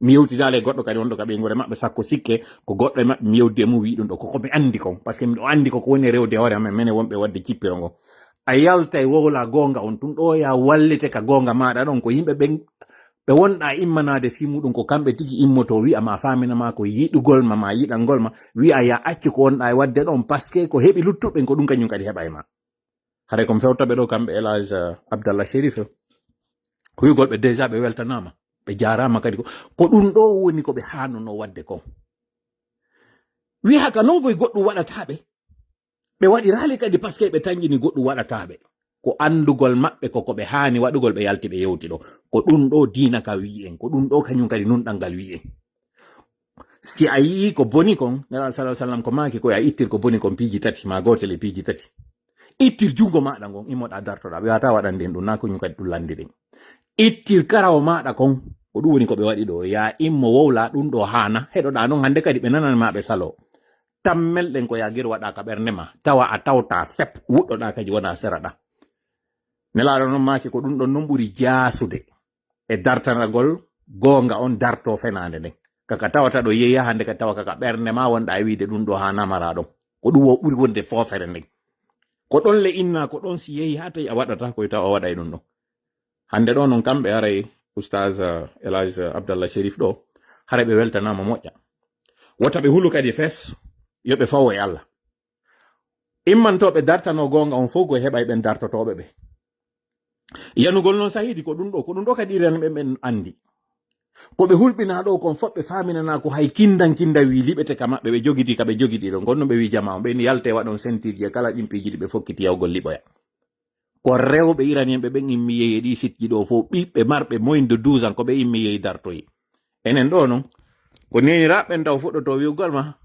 Mi yewtidaali e goɗɗo kadi wonɗo ka ɓeynguure maɓɓe, sakko sikke ko goɗɗo e maɓɓe mi yewdi e mum wii ɗum ɗo, ko ko mi anndi kon, parce que miɗo anndi ko ko woni e rewde e hoore am, menen wonɓe waɗde cippiro ngo. A yaltay wowla goonga on tun ɗo, ya wallite ka goonga maaɗa ɗon, ko yimɓe ɓen ɓe wonɗa immanaade fii muɗum, ko kamɓe tigi immoto wi'a ma, faamina ma ko yiɗugol ma, ma yiɗangol ma, wi'a ya accu ko wonɗa e waɗde ɗon, parce que ko heɓi luttuɓe ɓen ko ɗum kañum kadi heɓa e ma. Haray ko mi fewtaɓe ɗo kamɓe El Hadj, eh, Abdallah Sherif. Huyugol ɓe déjà ɓe weltanaama. Ɓe jaaraama kadi ko, ko ɗum ɗo woni ko ɓe haanunoo waɗde kon. Wi haka non koye goɗɗum waɗataa ɓe. Ɓe waɗiraali kadi parce que ɓe tanƴini goɗɗum waɗataa ɓe. Ko anndugol maɓɓe ko ko ɓe haani waɗugol ɓe yalti ɓe yewti ɗo. Ko ɗum ɗo diina ka wi'i en. Ko ɗum ɗo kañum kadi nunɗal ngal wi'i en. Si a yi'i ko boni kon, Nelaaɗo sallallahu alaihi wasallam ko maaki ko a ittir ko boni kon piiji tati, ma gootel e piiji tati. Ittir junngo maaɗa ngon, immoɗa dartoɗa. Ɓe wata waɗande en ɗum, na ko ñum kadi ɗum landi ɗen. Ittir karawo maaɗa kon, ko ɗum woni ko ɓe waɗi ɗo. Ya immo wowla ɗum ɗo haana, heɗoɗa non hannde kadi ɓe nanan ma ɓe salo. Tammel ɗen ko ya gir waɗa ka ɓernde ma, tawa a tawta fep, wuɗɗoɗa kadi wona seraɗa. Nelaaɗo non maaki ko ɗum ɗon non ɓuri jaasude e dartanagol goonga on darto fenaande nden. Kaka tawata ɗo yeeya hannde ka tawa kaka ɓernde ma wonɗa e wiide ɗum ɗo haa namara ɗon. Ko ɗum wo ɓuri wonde foofere nden. Ko ɗon le inna, ko ɗon si yeeyi haa tawi a waɗata koye tawa a waɗay ɗum ɗon. Hannde ɗo non kamɓe haray Oustaz, eh, El Hadj Abdallah Sherif ɗo, haray ɓe weltanaama moƴƴa. Wota ɓe hulu kadi fes, yo ɓe fawo e Allah. Immantooɓe dartanoo goonga on fow ko heɓay ɓen dartotooɓe ɓe. Yanugol noon sahiidi ko ɗum ɗo, ko ɗum ɗo kadi iran ɓe ɓen anndi. Ko ɓe hulɓinaa ɗo kon fof ɓe faaminanaa ko hay kindan kindan wii liɓete ka maɓɓe, ɓe jogiti ka ɓe jogiti ɗon. Kono ɓe wii jamaa on, ɓe ni yalte waɗon sentiiji e kala ɗin piiji ɗi ɓe fokkiti yawgol liɓoya. Ko rewɓe iranien ɓe ɓen immi yehi e ɗi sitji ɗo fof, ɓiɓɓe marɓe moins de douze ans ko ɓe immi yehi dartoyi. Enen ɗo non, ko neeniraaɓe ɓen taw fuɗɗoto wi'ugol ma,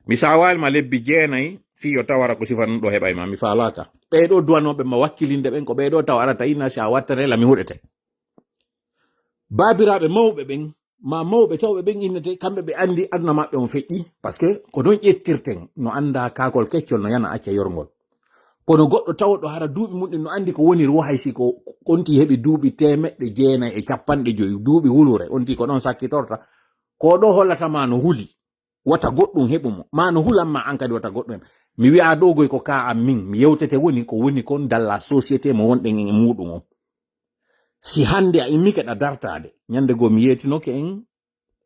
mi saawaali ma lebbi jeenayi, fii yo tawara ko sifa non ɗo heɓay ma, mi faalaaka. Ɓee ɗo duwanooɓe ma wakkilinde ɓen, ko ɓee ɗo taw arata ina si a wattane la mi huɗete. Baabiraaɓe mawɓe ɓen, ma mawɓe tawɓe ɓen innete, kamɓe ɓe anndi aduna maɓɓe on feƴƴi, parce que ko ɗon ƴettirten, no annda kaakol keccol no yana acca yorngol. Kono goɗɗo tawɗo hara duuɓi mum ɗin no anndi ko woniri wo, hay si ko onti heɓi duuɓi teemeɗɗe jeenayi e capanɗe joyi, duuɓi hulure, onti ko ɗon sakkitorta, ko ɗo hollata ma no huli. Wata goɗɗum heɓu mo. Ma no hulan ma an kadi wata goɗɗum heɓu. Mi wi'a ɗo goy ko ka an min. Mi yewtete woni ko woni kon dans la société mo wonɗen e muɗum on. Si hannde a immike ɗa dartaade, ñande goo mi yeetinoke en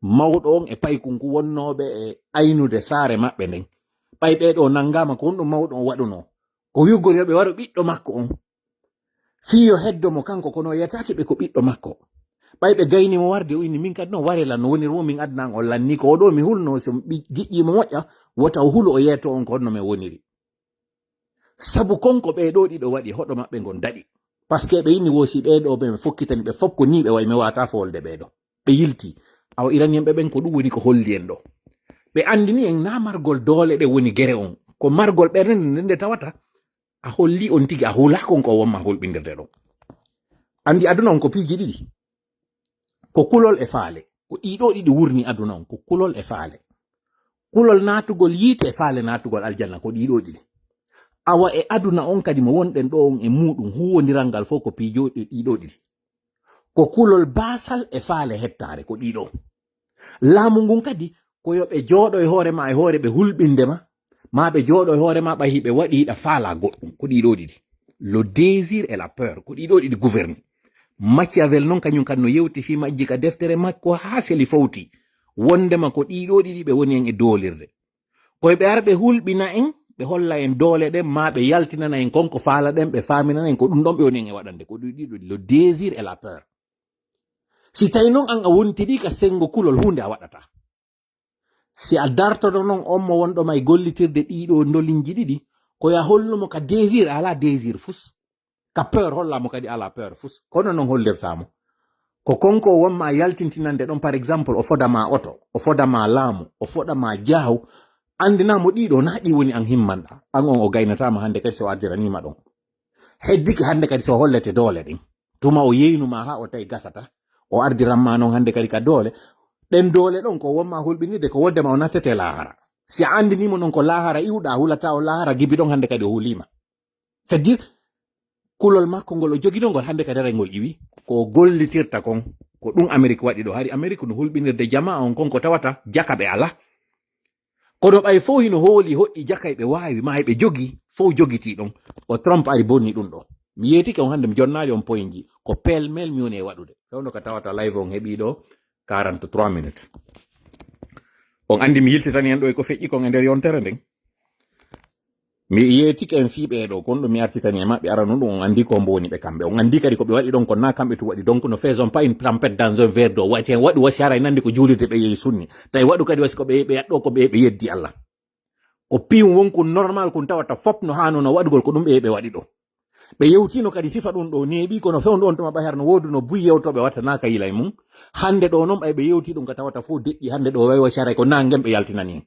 mawɗo on e paykun ku wonnooɓe e aynude saare maɓɓe nden. Ɓay ɓee ɗo nanngaama ko honɗum mawɗo on waɗunoo. Ko yuggori yo ɓe waro ɓiɗɗo makko on. Fii yo heddo mo kanko, kono o yetaaki ɓe ko ɓiɗɗo makko. Ɓay ɓe gayni mo warde, o inni, "Min kadi non, ware lan no woniri wo min adnan on lanni ko o ɗo mi hulno, so mi giƴƴi mo moƴƴa, wota o hulu o yeeto on ko honno men woniri." Sabu kon ko ɓee ɗo ɗiɗo waɗi, hoɗo maɓɓe ngon daɗi. Parce que ɓe inni wo si ɓee ɗo ɓe fokkitani ɓe fof ko nii ɓe wayi, mi wata folde ɓee ɗo. Ɓe yilti. Awa Iranien ɓe ɓen ko ɗum woni ko holli en ɗo. Ɓe anndini en na margol doole ɗe woni gere on. Ko margol ɓernde nde nde tawata a holli on tigi a hula kon ko wonma hulɓindirde ɗo. Anndi aduna on ko piiji ɗiɗi. Ko kulol e faale. Ko ɗiɗo ɗiɗi wurni aduna on. Ko kulol e faale. Kulol naatugol yiite e faale naatugol aljanna ko ɗiɗo ɗiɗi. Awa e aduna on kadi mo wonɗen ɗo on e muɗum huwondiral ngal fof ko piijo ɗiɗo ɗiɗi. Ko kulol baasal e faale hettaare ko ɗiɗo. Laamu ngun kadi ko yo ɓe jooɗo e hoore ma e hoore ɓe hulɓinde ma, ma ɓe jooɗo e hoore ma ɓay hiɓe waɗi hiɗa faala goɗɗum ko ɗiɗo ɗiɗi. Le désir et la peur ko ɗiɗo ɗiɗi gouverni. Machiavel non kañum kan no yewti fii majji ka deftere makko haa seli fowti. Wondema ko ɗiɗo ɗiɗi ɓe woni en e doolirde. Koye ɓe ara ɓe hulɓina en, ɓe holla en doole ɗen, ma ɓe yaltinana en kon ko faala ɗen, ɓe faaminana en ko ɗum ɗon ɓe woni en e waɗande. Ko ɗum ɗiɗo, le désir et la peur. Si tawi non an a wontiri ka sengo kulol, huunde a waɗata. Si a dartoto non on mo wonɗo ma e gollitirde ɗiɗo ndolinji ɗiɗi, ko ya hollumo ka désir, a ala désir fus. Ka peur hollamo kadi ala peur fus. Kono non hollirtamo. Ko konko wonma yaltintinande ɗon, par exemple, o fodama oto, o fodama laamu, o fodama jaaw, andinamo ɗiɗo na ɗi woni an himmanɗa. An on o gaynatama hande kadi so ardiranima ɗon. Heddiki hande kadi so hollete doole ɗin. Tuma o yeynuma ha o tawi gasata. O ardiranma non hande kadi ka doole. Ɗen doole ɗon ko wonma hulɓinirde ko woddema o nattete lahara. Si a andinimo non ko lahara iwɗa, hulata o lahara gibi ɗon hande kadi o hulima. C'est-à-dire, kulol makko ngol o jogiɗo ngol hannde kadi aray ngol iwi. Ko gollitirta kon, ko ɗum Amerik waɗi ɗo. Hari Amerik no hulɓinirde jamaa on kon ko tawata jaka ɓe ala. Kono ɓay fof hino hooli hoɗɗi jakay ɓe waawi, ma heɓe jogi, fof jogitii ɗon. O Trump ari bonni ɗum ɗo. Mi yeetike on hannde, mi jonnaali on poinji. Ko pêle-mêle mi woni e waɗude. Fewndo ka tawata live on heɓii ɗo quarante-trois minutes. On anndi mi yiltitani en ɗo e ko feƴƴi kon e nder yontere nden. Mi yeetike en fii ɓee ɗo, kon ɗo mi artitani e maɓɓe arano ɗum, on anndi ko mbo woni ɓe kamɓe. On anndi kadi ko ɓe waɗi ɗon, ko na kamɓe tu waɗi. Donc, ne faisons pas une tempête dans un verre d'eau. Waɗi hen waɗu wasi haray nandi ko juulirde ɓe yehi sunni. Tawi waɗu kadi wasi ko ɓe, ɓe yaɗɗo ko ɓe, ɓe yeddi Allah. Ko piiwum wonkun normal kun tawata fop no haano no waɗugol ko ɗum ɓe, ɓe waɗi ɗo. Ɓe yewtino kadi sifa ɗum ɗo neeɓi, kono fewndo on tuma ɓay har no wooduno buy yewtoɓe wattanaaka yila e mum. Hannde ɗo noon ɓay ɓe yewti ɗum ka tawata fof deƴƴi hannde ɗo way wasi haray ko nangen ɓe yaltinani en.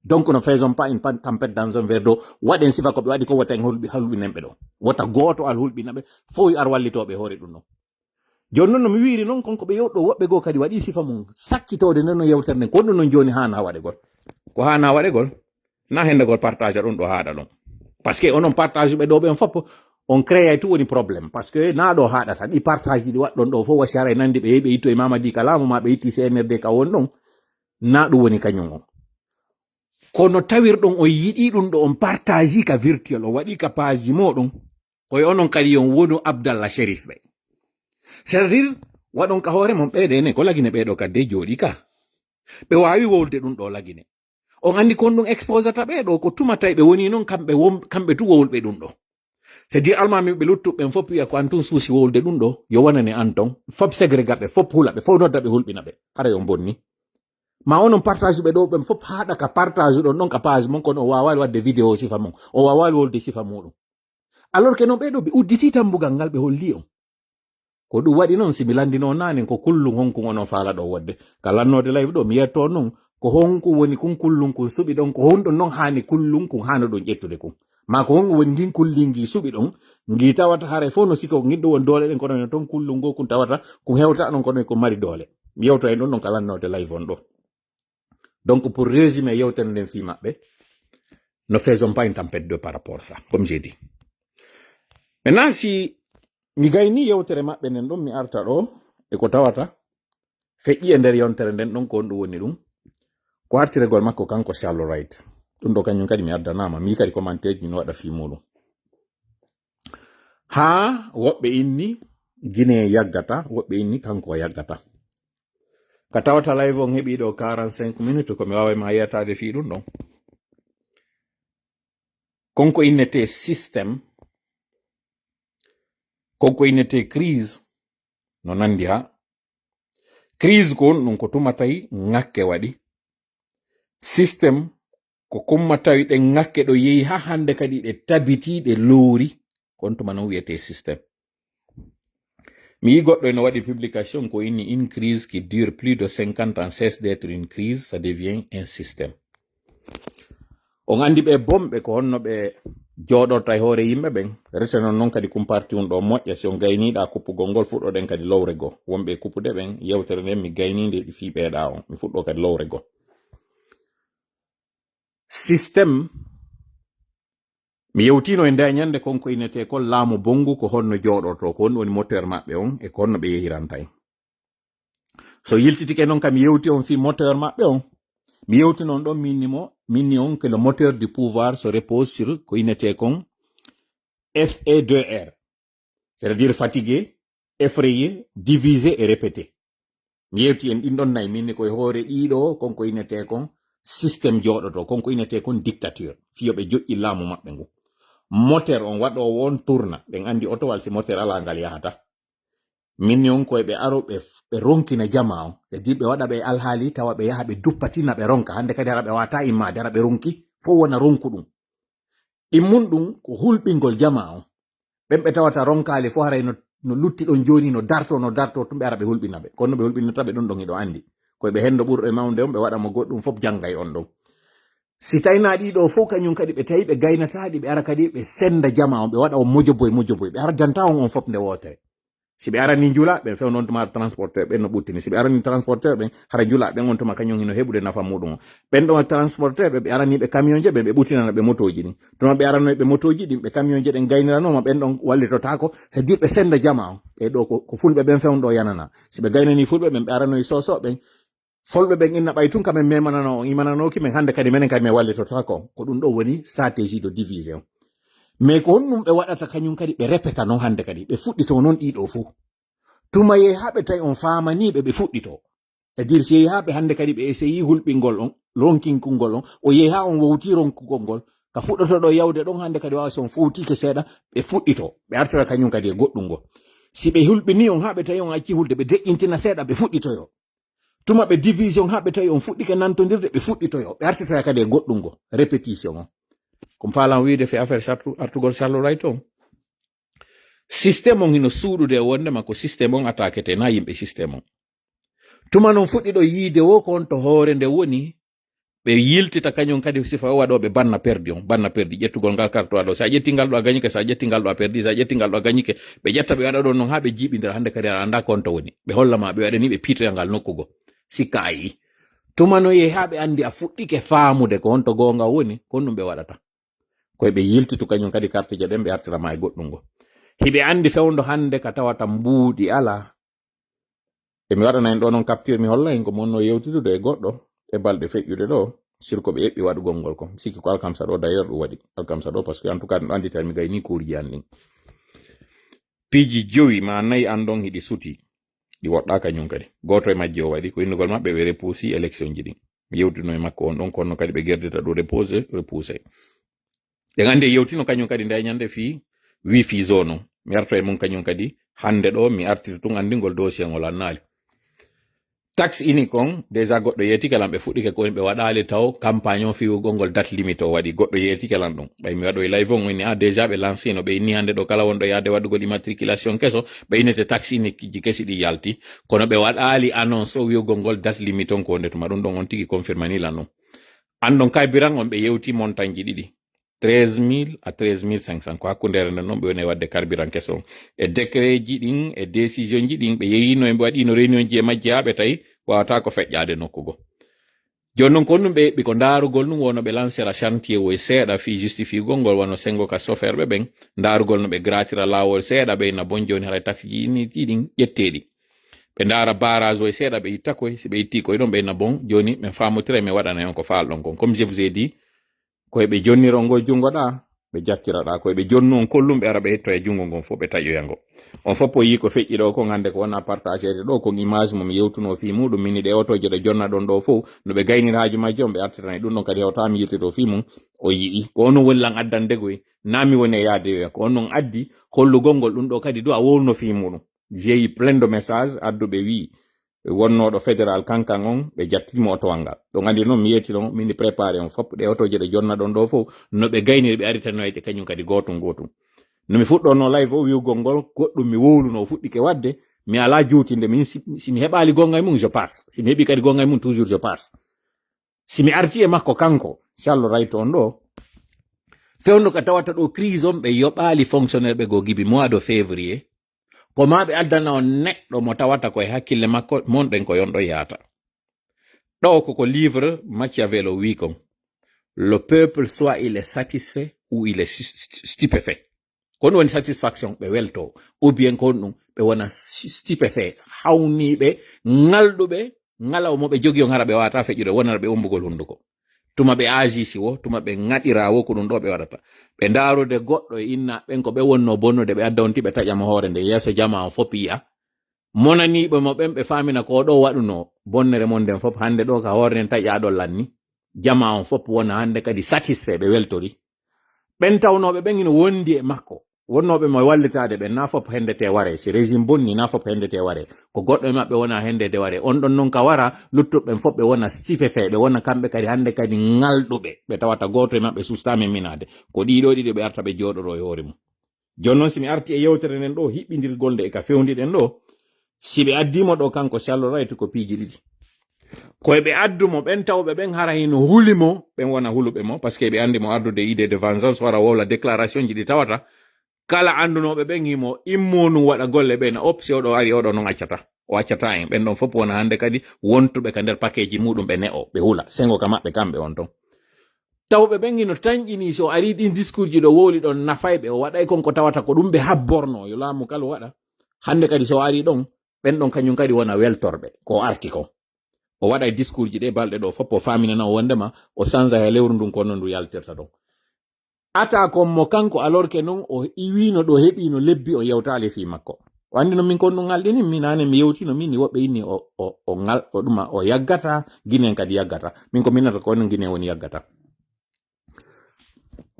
Donc, ne faisons pas une pan-, tempête dans un verre d'eau. Waɗen sifa ko ɓe waɗi ko wota en hulɓi-, hulɓinen ɓe ɗo. Wota gooto al hulɓina ɓe, fof yo ar wallitoo ɓe hoore ɗum ɗon. Jooni noon no mi wiiri noon, kon ko ɓe yewɗo woɓɓe goo kadi waɗi sifa mum. Sakkitoode nden no yewtere nden, ko ɗum noon jooni haana waɗegol. Ko haana waɗegol, na hendegol partage ɗum ɗo haaɗa ɗon. Parce que onon partage ɓe ɗo ɓen fof, on créé tout woni problème. Parce que na ɗo haaɗata, ɗi partage ɗi waɗɗon ɗo fof wasi haray nandi ɓe yehi ɓe itto e Mamadi Kalamu ma ɓe itti C N R D ka won ɗon. Na ɗum woni kañum on. Kono tawirɗon on yiɗi ɗum ɗo on partage ka virtuel, on waɗi ka page moɗon. Koye onon kadi on wonu Abdallah Sherif ɓe. C'est-à-dire, waɗon ka hoore mon ɓeeɗe ne, ko lagine ɓeeɗo kadde jooɗi ka. Ɓe waawi wowlude ɗum ɗo lagine. On anndi kon ɗum exposata ɓe ɗo, ko tuma tawi ɓe woni noon kamɓe won-, kamɓe tu wowluɓe ɗum ɗo. C'est-à-dire almaami ɓe luttuɓe ɓen fof wiya ko an tun suusi wowlude ɗum ɗo, yo wonane an ton. Fof segregaɓe, fof hulaɓe, fof noddaɓe hulɓinaɓe. Haray on bonni. Ma onon partage ɓe ɗo ɓen fof haaɗa ka partage ɗon ɗon ka page mon, kono o waawaali waɗde vidéo sifa mon. O waawaali wowlude sifa muɗum. Alors que non ɓee ɗo ɓe udditi tambugal ngal ɓe holli on. Ko ɗum waɗi noon, si mi lanndino naane, ko kullum honkum onon faala ɗo wodde. Ka lannoode live ɗo, mi yetto noon, ko honkum woni kun kullum kun suɓi ɗon, ko honɗum noon haani kullum kun haano ɗum ƴettude kun. Ma ko honɗum woni ngin kullin ngi suɓi ɗon, ngi tawata haray fof no siko ngin ɗum woni doole ɗen, kono no toon kullum ngo kun tawata kun hewta noon kono ko mari doole. Mi yewta en ɗum ɗon ka lannoode live on ɗo. Donc, pour résumer yewtere nden fii maɓɓe, ne faisons pas une tempête d'eau par rapport à ça, comme j'ai dit. Maintenant, si mi gayni yewtere maɓɓe nden ɗon, mi arta ɗo e ko tawata feƴƴi e nder yontere nden ɗon, ko honɗum woni ɗum? Ko artiregol makko kanko Charles Wright. Ɗum ɗo kañum kadi mi addanaama, mi kadi commentaire ji no waɗa fii muɗum. Haa woɓɓe inni Guinée yaggata, woɓɓe inni kanko o yaggata. Ka tawata live on heɓi ɗo quarante-cinq minutes, ko mi waaway ma yetaade fii ɗum ɗon. Kon ko innetee système, kon ko innetee crise, no nandi haa. Crise ko honɗum? Ko tuma tawi ŋakke waɗi. Système ko kumma tawi ɗen ŋakke ɗo yehi haa hannde kadi ɗe tabiti, ɗe loori. Kon tuma non wiyetee système. Mi yii goɗɗo eno waɗi publication ko inni: une crise qui dure plus de cinquante ans cesse d'être une crise, ça devient un système. On anndi ɓe bomɓe ko honno ɓe jooɗorta e hoore yimɓe ɓen. Rese non, non kadi kum parti un ɗo moƴƴa, si on gayniiɗa kuppugol ngol, fuɗɗoɗen kadi lowre goo. Wonɓe e kuppude ɓen, yewtere nden mi gayniinde fii ɓeeɗa on. Mi fuɗɗo kadi lowre goo. Système, mi yewtino e nde ñande kon ko innetee kon laamu bonngu, ko honno jooɗorto, ko honno woni moteur maɓɓe on, e ko honno ɓe yehiranta en. So yiltitike non kam, mi yewti on fii moteur maɓɓe on. Mi yewti non ɗon, minni mo, minni on que le moteur du pouvoir se repose sur ko innetee kon F E deux R. C'est-à-dire fatiguer, effrayer, diviser et répéter. Mi yewti en ɗin ɗon nayi, minni ko e hoore ɗiɗo kon ko innetee kon système jooɗoto, kon ko innetee kon dictature. Fii yo ɓe joƴƴi laamu maɓɓe ngu. Moteur on waɗoowo on tourna, ɗen anndi otowal si moteur alaa ngal yahata. Minni on ko e ɓe aro ɓe, ɓe ronkina jamaa on. C'est-à-dire ɓe waɗa ɓe alhaali tawa ɓe yaha ɓe duppatina ɓe ronka. Hannde kadi hara ɓe waata immaade, hara ɓe ronki, fof wona ronku ɗum. Ɗimmun ɗum ko hulɓingol jamaa on. Ɓen ɓe tawata ronkaali fof haray no, no lutti ɗon jooni, no darto, no darto, tun ɓe ara ɓe hulɓina ɓe. Kono no ɓe hulɓinirta ɓe ɗum ɗon hiɗo anndi. Ko e ɓe henndo ɓurɗo e mawnde on, ɓe waɗa mo goɗɗum fof janngay on ɗon. Si tawi naa ɗiɗo fof kañum kadi ɓe tawi ɓe gaynataaɗi, ɓe ara kadi ɓe sennda jamaa on, ɓe waɗa on mojoboy, mojoboy. Ɓe addanta on on fof nde wootere. Si ɓe arani njula, ɓen few non tuma transporteur ɓen no ɓuttini. Si ɓe arani transporteur ɓen, hara njula ɓen on tuma kañum hino heɓude nafa muɗum on. Ɓen ɗon transporteur ɓe, ɓe arani ɓe camion je ɓe, ɓe ɓuttinana ɓe motooji ɗin. Tuma ɓe arano ɓe motooji ɗin, ɓe camion je ɗen gayniranooma, ɓen ɗon wallitotaako, c'est-à-dire ɓe sennda jamaa on. E ɗo ko, ko fulɓe ɓen few ɗo yanana. Si ɓe gaynani fulɓe ɓen, ɓe aranoy soso ɓen, fulɓe ɓen inna ɓay tun kamen memanano on, imananoki men, hannde kadi menen kadi men wallitotaako on. Ko ɗum ɗo woni stratégie de division. Mais ko honɗum ɓe waɗata kañum kadi? Ɓe répéta non hannde kadi. Ɓe fuɗɗito non ɗiɗo fof. Tuma yehi haa ɓe tawi on faamaniiɓe, ɓe fuɗɗito. C'est-à-dire si yehi haa ɓe hannde kadi ɓe essayi hulɓingol on, ronkinkungol on, o yehi haa on wowti ronkugol ngol, ka fuɗɗotoɗo yawde ɗon hannde kadi waawa si on fowtike seeɗa, ɓe fuɗɗito. Ɓe artora kañum kadi e goɗɗum ngo. Si ɓe hulɓini on haa ɓe tawi on acci hulde, ɓe deƴƴintina seeɗa, ɓe fuɗɗitoyo. Tuma ɓe division haa ɓe tawi on fuɗɗike nantondirde, ɓe fuɗɗitoyo. Ɓe artitoya kadi e goɗɗum ngo. Répétition on. Ko mi faalan wiide fii affaire sartu-, artugol Charles Wright on. Système on hino suuɗude e wondema ko système on attaquete, na yimɓe système on. Tuma non fuɗɗiɗo yiide wo ko on to hoore nde woni, ɓe yiltita kañum kadi sifa o waɗooɓe banna perdi on, banna perdi, ƴettugol ngal karto ɗo. Sa ƴetti ngal ɗo a gañike, sa ƴetti ngal ɗo a perdi, sa ƴetti ngal ɗo a gañike. Ɓe ƴetta ɓe waɗa ɗon non haa ɓe jiiɓindira hannde kadi aɗa annda ko on to woni. Ɓe holla ma ɓe waɗani ɓe piitoya ngal nokku go. Sikka a yi'i. Tuma no yehi haa ɓe anndi a fuɗɗike faamude ko on to goonga woni, ko ɗum ɓe waɗata. Ko ɓe yiltitu kañum kadi kartije ɗen ɓe artira ma e goɗɗum ngo. Hiɓe anndi fewndo hannde ka tawata mbuuɗi alaa. E mi waɗana en ɗo non capture mi holla en ko monno yewtitude e goɗɗo e balɗe feƴƴude ɗo. Sur ko ɓe eɓɓi waɗugol ngol ko. Mi sikki ko alkamsa ɗo d'ailleurs ɗum waɗi. Alkamsa ɗo parce que en tout cas ɗum anndi tan mi gayni kuurji an ɗin. Piiji jowi ma nayi an ɗon hiɗi suti. Ɗi woɗɗa kañum kadi. Gooto e majji o waɗi ko innugol maɓɓe ɓe repuusi élection ji ɗin. Mi yewtino e makko on ɗon, kono kadi ɓe gerdita ɗum repousé, repousé. Ɗen anndi e yewtino kañum kadi nde ñande fii wifi zone on. Mi arto e mum kañum kadi hannde ɗo, mi artiri tun anndingol dossier ngol annaali. Taxe unique on, déjà goɗɗo yeetike lan, ɓe fuɗɗike ko woni ɓe waɗaali taw campagne on fii wugol ngol date limite o waɗi, goɗɗo yeetike lan ɗum. Ɓay mi waɗoy live on, o inni, ah, déjà ɓe lancino, ɓe inni hannde ɗo kala wonɗo yaade waɗugol immatriculation keso, ɓe innete taxe unique ji kesi ɗi yalti. Kono ɓe waɗaali annonce o wi'ugol ngol date limite on ko wonde tuma ɗum ɗon on tigi confirmani lan ɗum. An ɗon carburant on ɓe yewti montagne ji ɗiɗi. treize mille à treize mille cinq cents. Ko hakkundeere nden noon ɓe woni e waɗde carburant keso on. E décret ji ɗin, e décision ji ɗin, ɓe yeyino, ɓe waɗino réunion ji e majji haa ɓe tawi wawata ko feƴƴaade nokku goo. Jooni noon, ko ɗum ɓe eɓɓi, ko ndaarugol ɗum wonno ɓe lancera chantier woy seeɗa fii justifiegol ngol, wano sengo ka chauffeur ɓe ɓen, ndaarugol no ɓe gratira laawol seeɗa, ɓe ina bon jooni haray taxe ji ni ɗi ɗin ƴetteeɗi. Ɓe ndaara barrage woy seeɗa, ɓe itta koy, si ɓe itti koy ɗon, ɓe ina bon jooni, min faamotira, min waɗana on ko faalɗon kon. Comme je vous ai dit, koye ɓe jonniro ngo junngo ɗa, ɓe jattira ɗa, koye ɓe jonnu on kollum, ɓe ara ɓe hetto e junngo ngon fof, ɓe taƴoya ngo. On fof o yii ko feƴƴi ɗo kon hannde, ko wona partagede ɗo, kon image mo mi yewtuno fii muɗum, mini ɗe otoje ɗe jonna ɗon ɗo fof, no ɓe gaynira haaju majji on, ɓe artirani ɗum ɗon kadi hewta mi yiltito fii mum, o yi'i. Ko onon woni lan addande goy, na mi woni e yaade yoya, ko onon addi hollugol ngol ɗum ɗo kadi du a wowluno fii muɗum. J'ai eu plein de messages, adduɓe wi, wonnooɗo fédéral kankan on, ɓe jattimo otowal ngal. Ɗon anndi noon, mi yetti ɗon, min préparé on fof, ɗe otoje ɗe jonna ɗon ɗo fof, no ɓe gayniri, ɓe aritano e ɗe kañum kadi gootum gootum. No mi fuɗɗono live o wi'ugol ngol, goɗɗum mi wowluno, o fuɗɗike waɗde, mi alaa juutinde, min si, si mi heɓaali gonga e mum, je passe. Si mi heɓi kadi gonga e mum, toujours je passe. Si mi arti e makko kanko, si Allo rayto on ɗo, fewndo ka tawata ɗo crise on, ɓe yoɓaali fonctionnaire ɓe goo gibi mois de février, ko ma ɓe addana on neɗɗo mo tawata ko e hakkille makko, mon ɗen ko yon ɗo yaata. Ɗo ko ko livre Machiavelli o wi kon. Le peuple, soit il est satisfait ou il est stu-, stu-, stupéfait. Ko ɗum woni satisfaction, ɓe welto. Ou bien ko ɗum, ɓe wona stu-, stupéfait, hawniiɓe, ŋalɗuɓe, ŋalaw mo ɓe jogi on, hara ɓe wawata feƴƴude, wonana ɓe ombugol hunduko. Tuma ɓe agisi wo, tuma ɓe ŋaɗira wo, ko ɗum ɗo ɓe waɗata. Ɓe ndaarude goɗɗo e inna ɓen ko ɓe wonno bonnude, ɓe adda on ti ɓe taƴa mo hoore nde yeeso jamaa on fof yi'a. Monaniiɓe mo ɓen ɓe faamina ko ɗo waɗuno bonnere mon nden fof, hannde ɗo ka hoore nden taƴa ɗo lanni. Jamaa on fof wona hannde kadi satisfait, ɓe weltori. Ɓen tawnooɓe ɓen ina wondi e makko, wonnooɓe mo wallitaade ɓen, na fof hendete ware. Si régime bonni, na fof hendete ware. Ko goɗɗo e maɓɓe wona hendete ware. On ɗon noon ka wara, luttuɓe ɓen fof ɓe wona stupéfait, ɓe wona kamɓe kadi hannde kadi ŋalɗuɓe. Ɓe tawata gooto e maɓɓe sustaama e minaade. Ko ɗiɗo ɗiɗo ɓe arta ɓe jooɗoro e hoore mum. Jooni noon, si mi arti e yewtere nden ɗo, hiɓɓindirgol nde e ka fewndi ɗen ɗo, si ɓe addi mo ɗo kanko Callo Rayto, ko piiji ɗiɗi. Ko e ɓe addu mo ɓen tawɓe ɓen hara hino huli mo, ɓen wona huluɓe mo, parce que ɓe anndi mo ardude idée de vengeance, wara wowla déclaration ji ɗi tawata kala anndunooɓe ɓen himo immo nun waɗa golle ɓe na op, si oɗo ari oɗo non accata. O accata en. Ɓen ɗon fof wona hannde kadi wontuɓe ka nder pakeji muɗum ɓe ne'o, ɓe hula. Sengo ka maɓɓe kamɓe on ton. Tawɓe ɓen hino tanƴini so ari ɗin discours ji ɗo wowli ɗon nafay ɓe, o waɗay kon ko tawata ko ɗum ɓe habborno, yo laamu kala waɗa. Hannde kadi so ari ɗon, ɓen ɗon kañum kadi wona weltorɓe ko o arti kon. O waɗay discours ji ɗe balɗe ɗo fof, o faaminana o wondema o sanza he lewru ndun ko non ndu yaltirta ɗon. Ata kon mo kanko, alors que non o iwino ɗo heɓino lebbi, o yewtali fii makko. O anndi no min kon ɗum ngalɗini, min nane mi yewtino min ni woɓɓe inni o, o, o ngal, o ɗuma o yaggata, ginen kadi yaggata. Min ko minata ko non ginen woni yaggata.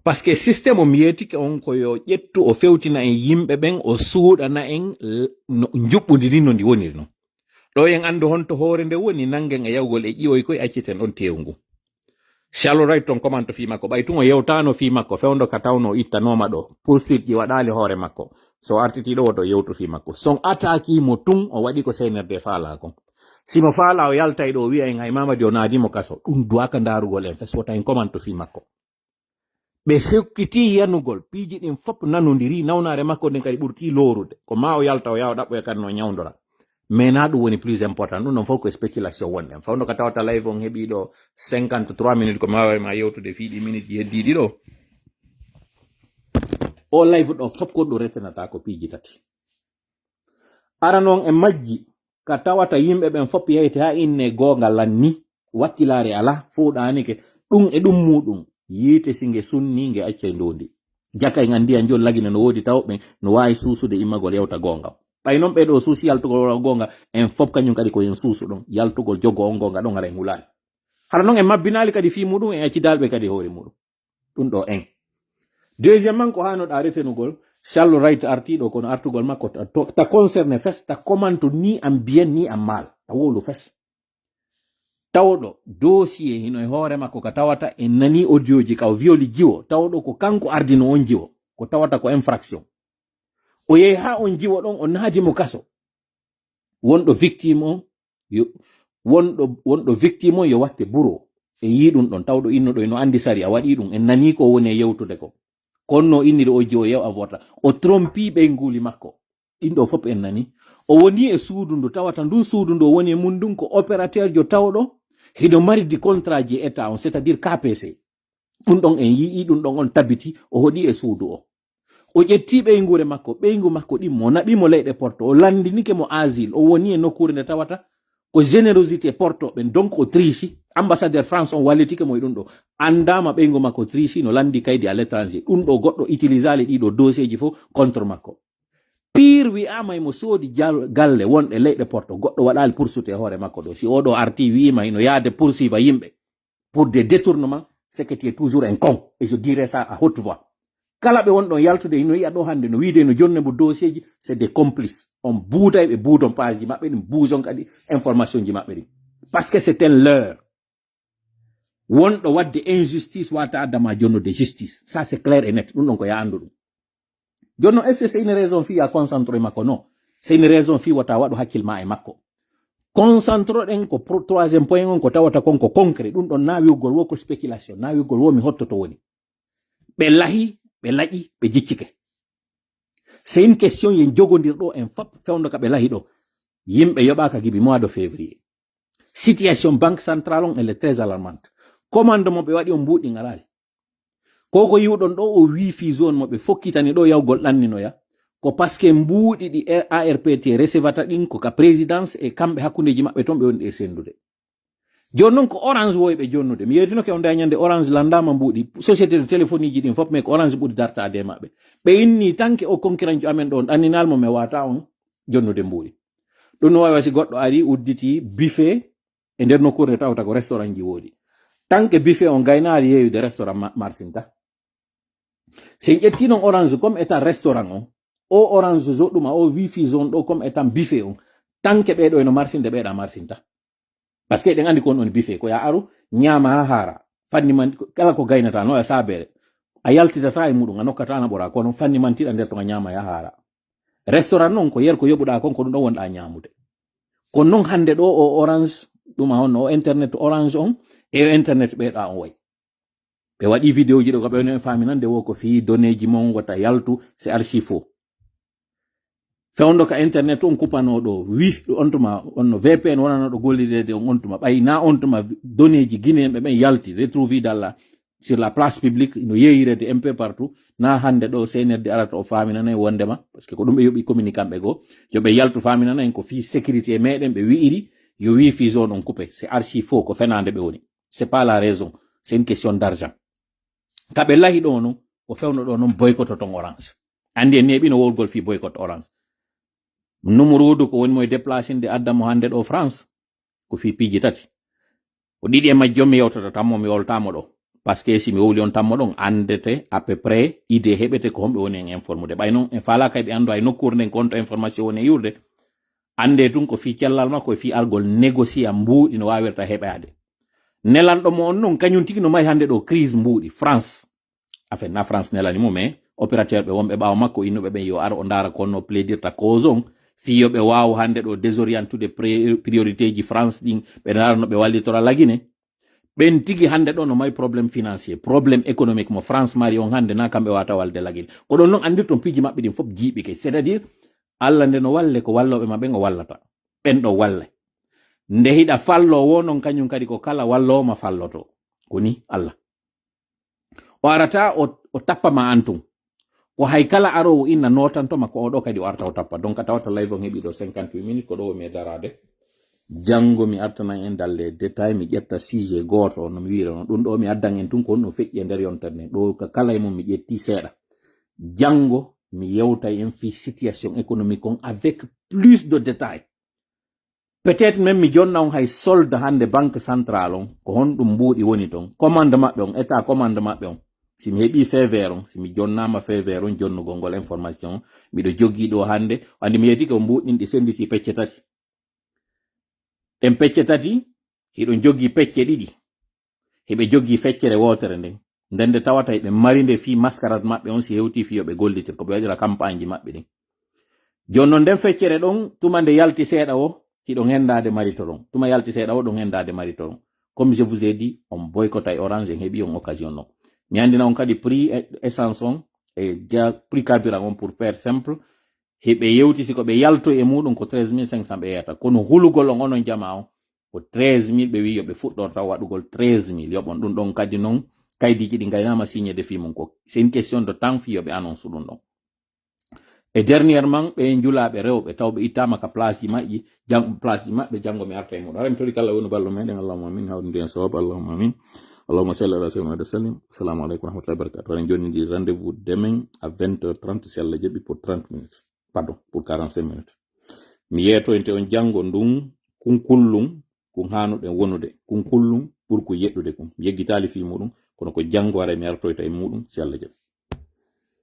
Parce que système o mi yeetike on ko yo ƴettu o fewtina en yimɓe ɓen, o suuɗana en l-, no njuɓɓudi ndi no ndi woniri non. Ɗo en anndu honto hoore nde woni, nanngen e yawgol e ƴiwoy koy, acciten ɗon teewu ngu. Callo Rayto ton comment fii makko, ɓay tun o yewtaano fii makko, fewndo ka tawno o ittanooma ɗo, poursuite ji waɗaali hoore makko. So artiti ɗo woto yewtu fii makko. Son attaque mo tun, o waɗi ko C N R D faalaa kon. Si mo faalaa o yaltay ɗo o wi'a en hay Mamadi o naadi mo kaso, ɗum duwaka ndaarugol en fes, wota en comment fii makko. Ɓe hokkitii yanugol, piiji ɗin fof nanondiri, nawnaare makko nden kadi ɓurtii loorude. Ko ma o yalta o yaha o ɗaɓɓoya kadi no ñawndora. Mais na ɗum woni plus important, ɗum ɗon fof ko spéculation wonɗen. Fawno ka tawata live on heɓii ɗo cinquante-trois minutes, ko ma wawi ma yewtude fii ɗi minutes heddiiɗi ɗo. O live ɗo fof ko ɗum retenata ko piiji tati. Ara noon e majji, ka tawata yimɓe ɓen fof yeyte haa inne goonga lanni, wakkilaare alaa, fowɗaanike, ɗum e ɗum muuɗum, yiite si nge sunnii, nge accay ndoondi. Jaka en anndi an jooni Lagine no woodi tawɓe no waawi suusude immagol yewta goonga. Ɓay noon ɓee ɗoo suusi yaltugol goonga, en fof kañum kadi ko en suusu ɗon, yaltugol jogo on goonga ɗon hara en hulaani. Hara noon en mabbinaali kadi fii muuɗum, en accidaali ɓe kadi hoore muuɗum. Ɗum ɗo en. Deuxièmement, ko haanoɗa retenugol, Callo Rayto artiiɗo kono artugol makko ta, to, ta concerne fes, ta commentu ni en bien ni en mal, ta wowlu fes. Tawɗo dossier hino e hoore makko ka tawata en nani audioji ka o violi jiwo, tawɗo ko kanko ardino on jiwo, ko tawata ko infraction. O yehi haa on jiwo ɗon, o naadi mo kaso. Wonɗo victime on, yo, wonɗo, wonɗo victime on yo watte bureau. En yii ɗum ɗon, tawɗo innuɗo ino anndi sariya, waɗi ɗum. En nanii ko woni e yewtude ko. Kono no inniri o jiwo yew a vota. O trompi ɓeynguuli makko. Ɗin ɗo fof en nanii. O woni e suudu ndu tawata ndun suudu ndu o woni e mun ndun ko opérateur jo tawɗo hino mari di contrat ji e État on, c'est-à-dire K P C. Ɗum ɗon en yii, ɗum ɗon on tabiti, o hoɗi e suudu o. O ƴetti ɓeynguure makko, ɓeyngu makko ɗin mo naɓi mo leyɗe Porto, o lanndinike mo asile, o woni e nokkuure nde tawata ko générosité Porto ɓen, donc o trichi. Ambassadeur France on wallitike mo e ɗum ɗo. Anndaama ɓeyngu makko trichi no lanndi kaydi à l'étranger. Ɗum ɗo goɗɗo utilisali ɗiɗo dossier ji fof contre makko. Pire wi'aama imo soodi jal-, galle wonɗe leyɗe Porto. Goɗɗo waɗaali poursuite e hoore makko ɗo. Si oɗo arti wi'ima ino yaade poursuiva yimɓe pour des détournements, c'est que tu es toujours un con. Et je dirais ça à haute voix. Kala ɓe wonɗon yaltude ino yi'a ɗo hannde no wiide no jonne mo dossier ji, c'est des complices. On buuday ɓe buudon page ji maɓɓe ɗin, buujon kadi information ji maɓɓe ɗin. Parce que c'est un leurre. Wonɗo waɗde injustice wata adda ma jonnude justice. Ça c'est clair et net. Ɗum ɗon ko ya anndu ɗum. Jonno, est-ce que c'est une raison fii ya concentré makko? Non. C'est une raison fii wata waɗu hakkil ma e makko. Concentré ɗen ko pro-, troisième point on ko tawata kon ko concret. Ɗum ɗon na wi'ugol wo ko spéculation, na wi'ugol wo mi hottoto woni. Ɓe lahi, ɓe laƴi, ɓe jiccike. C'est une question yen jogondir ɗo en fop fewndo ka ɓe lahi ɗo. Yimɓe yoɓaka gibi mois de février. Situation Banque Centrale on, elle est très alarmante. Commande mo ɓe waɗi on mbuuɗi ngaraali. Ko ko yiwɗon ɗo o wifi zone mo ɓe fokkitani ɗo yawgol ɗanninoya. Ko parce que mbuuɗi ɗi A R P T recevata ɗin ko ka présidence e kamɓe hakkundeji maɓɓe ton ɓe woni e sendude. Jooni noon ko Orange woyɓe jonnude. Mi yewtinoke on nde ñande Orange landaama mbuuɗi. Société de téléphonie ji ɗin fof, mais ko Orange ɓuri dartaade e maɓɓe. Ɓe inni tanke o concurrent jo amen ɗo on ɗanninal mo, mi wata on jonnude mbuuɗi. Ɗum no wawi si goɗɗo ari udditi buffet e nder nokkuure nde tawata ko restaurant ji woodi. Tanke buffet on gaynaali yeeyude restaurant ma-, marsinta. Si en ƴetti noon Orange comme état restaurant on, o Orange zo ɗuma, o wifi zone ɗo comme état buffet on, tanke ɓeɗo eno marsinde ɓeɗa marsinta. Parce que eɗen andi ko on woni buffet, ko ya aru, ñaama ha haara. Fanni man, kala ko gaynata no e saabere. A yaltitata e muɗum, a nokkata na ɓora, kono fanni man tiɗa nder to nga ñaama ya haara. Restaurant noon ko yer ko yoɓuɗa kon, ko ɗum ɗon wonɗa ñaamude. Kono noon hannde ɗo o Orange, ɗum a on o internet Orange on, e o internet ɓeɗa on way. Ɓe waɗi vidéo ji ɗo ko ɓe woni en faminande wo ko fii données ji mon wota yaltu, c'est archi faux. Fewndo ka internet on kupanoɗo, wi on tuma, on no V P N wonanoɗo gollireede on, on tuma, ɓay na on tuma données ji Guinéen ɓe ɓen yalti, retrouvé dans la, sur la place publique, no yeeyirede un peu partout, na hannde ɗo C N R D arata o faminana en wondema, parce que ko ɗum ɓe yoɓi communiquant ɓe goo, yo ɓe yaltu faminana en ko fii sécurité meɗen ɓe wi'iri, yo wifi zone on coupé, c'est archi faux, ko fenande ɓe woni. C'est pas la raison, c'est une question d'argent. Ka ɓe lahi ɗo non, ko fewndo ɗo non boycott ton Orange. Andi en neeɓino wowlgol fii boycott Orange. Numuruudu ko woni mo e déplacinde adda mo hannde ɗo France, ko fii piiji tati. Ko ɗiɗi e majji on mi yewtata tammo, mi woltamo ɗo. Parce que si mi wowli on tammo ɗon, andete à peu près idée heɓete ko homɓe woni en informude. Ɓay non, en faalaka ɓe andu hay nokkuure nden ko honto information woni e yurde. Ande tun ko fii cellal makko e fii argol négocier mbuuɗi no wawirta heɓade. Nelanɗo mo on non, kañum tigi no mari hannde ɗo crise mbuuɗi. France. Enfin, na France nelani mo, mais opérateur ɓe wonɓe ɓaawo makko innuɓe ɓen yo ar o ndaara ko no plaidirta cause on. Fii yo ɓe waaw hannde ɗo désorientude pri-, priorité ji France ɗin, ɓe ndaara no ɓe wallitora lagine. Ɓen tigi hannde ɗo no mari problème financier, problème économique mo France mari on hannde na kamɓe wata walde lagine. Ko ɗon non andirton piiji maɓɓe ɗin fof jiiɓike. C'est-à-dire, Allah nde no walle ko walloɓe ma ɓen o wallata. Ɓen ɗo walle. Nde hiɗa fallo wo non kañum kadi ko kala wallowo ma falloto. Ko ni Allah. O arata o, o tappa ma an tun. Ko hay kala arowo inna notantoma ko oɗo kadi o arta o tappa. Donc a tawata live on heɓi ɗo cinquante-huit minutes, ko ɗo mi e darade. Janngo mi artanan en dalle détail, mi ƴetta sujet gooto no mi wi'irano. Ɗum ɗo mi addan en tun ko honno feƴƴi e nder yontere nden. Ɗo ka kala e mum mi ƴetti seeɗa. Janngo mi yewtay en fii situation économique on avec plus de détail. Peut-être même mi jonna on hay solde hannde banque centrale on, ko honɗum mbuuɗi woni ton, commande maɓɓe on, état commande maɓɓe on. Si mi heɓi feu vert on, si mi jonnaama feu vert on, jonnugol ngol information, miɗo jogii ɗo hannde, andi mi yeetike on mbuuɗi ɗin ɗi sennditi pecce tati. Ɗen pecce tati, hiɗon jogii pecce ɗiɗi. Hiɓe jogii feccere wootere nden. Nden nde tawata hiɓe mari nde fii mascarade maɓɓe on si hewtii fii yo ɓe gollitir ko ɓe waɗira campagne ji maɓɓe ɗin. Jooni non nden feccere ɗon, tuma nde yalti seeɗa wo, hiɗon henndaade maritoron. Tuma yalti seeɗa wo, ɗon henndaade maritoron. Comme je vous ai dit, on boycottay Orange, en heɓi on occasion non. Mi andina on kadi prix e- essence on e ga- prix carburant on, pour faire simple. Heɓe yewti si ko ɓe yaltoy e muɗum ko treize mille cinq cents ɓe yeyata. Kono hulugol on onon jama on ko treize mille, ɓe wi yo ɓe fuɗɗor taw waɗugol treize mille. Yoɓon ɗum ɗon kadi non, kaydiji ɗi ngaynama signé de fii mum ko. C'est une question de temps fii yo ɓe annonce ɗum ɗon. E dernièrement, ɓe njulaaɓe rewɓe taw ɓe ittama ka place ji maɓɓe, jang place ji maɓɓe, janngo mi arta e muɗum. Hara mi tori kala woni ballo meɗen, allahumma amin. Hawri ndiyan sawab, allahumma amin. Allahumma salli ala sayyidina Muhammad wa sallim. Assalamu alaikum wa rahmatullahi wa barakatuh. Hara joni ndi rendez-vous demain à vingt heures trente, si Allah jaɓi, pour trente minutes. Pardon, pour quarante-cinq minutes. Mi yeetoyte on janngo ndun, kun kullum, kun haanuɗen wonude, kun kullum, ɓurku yeɗɗude kun. Mi yeggitaali fii muɗum, kono ko janngo hara mi artoyta e muɗum, si Allah jaɓi.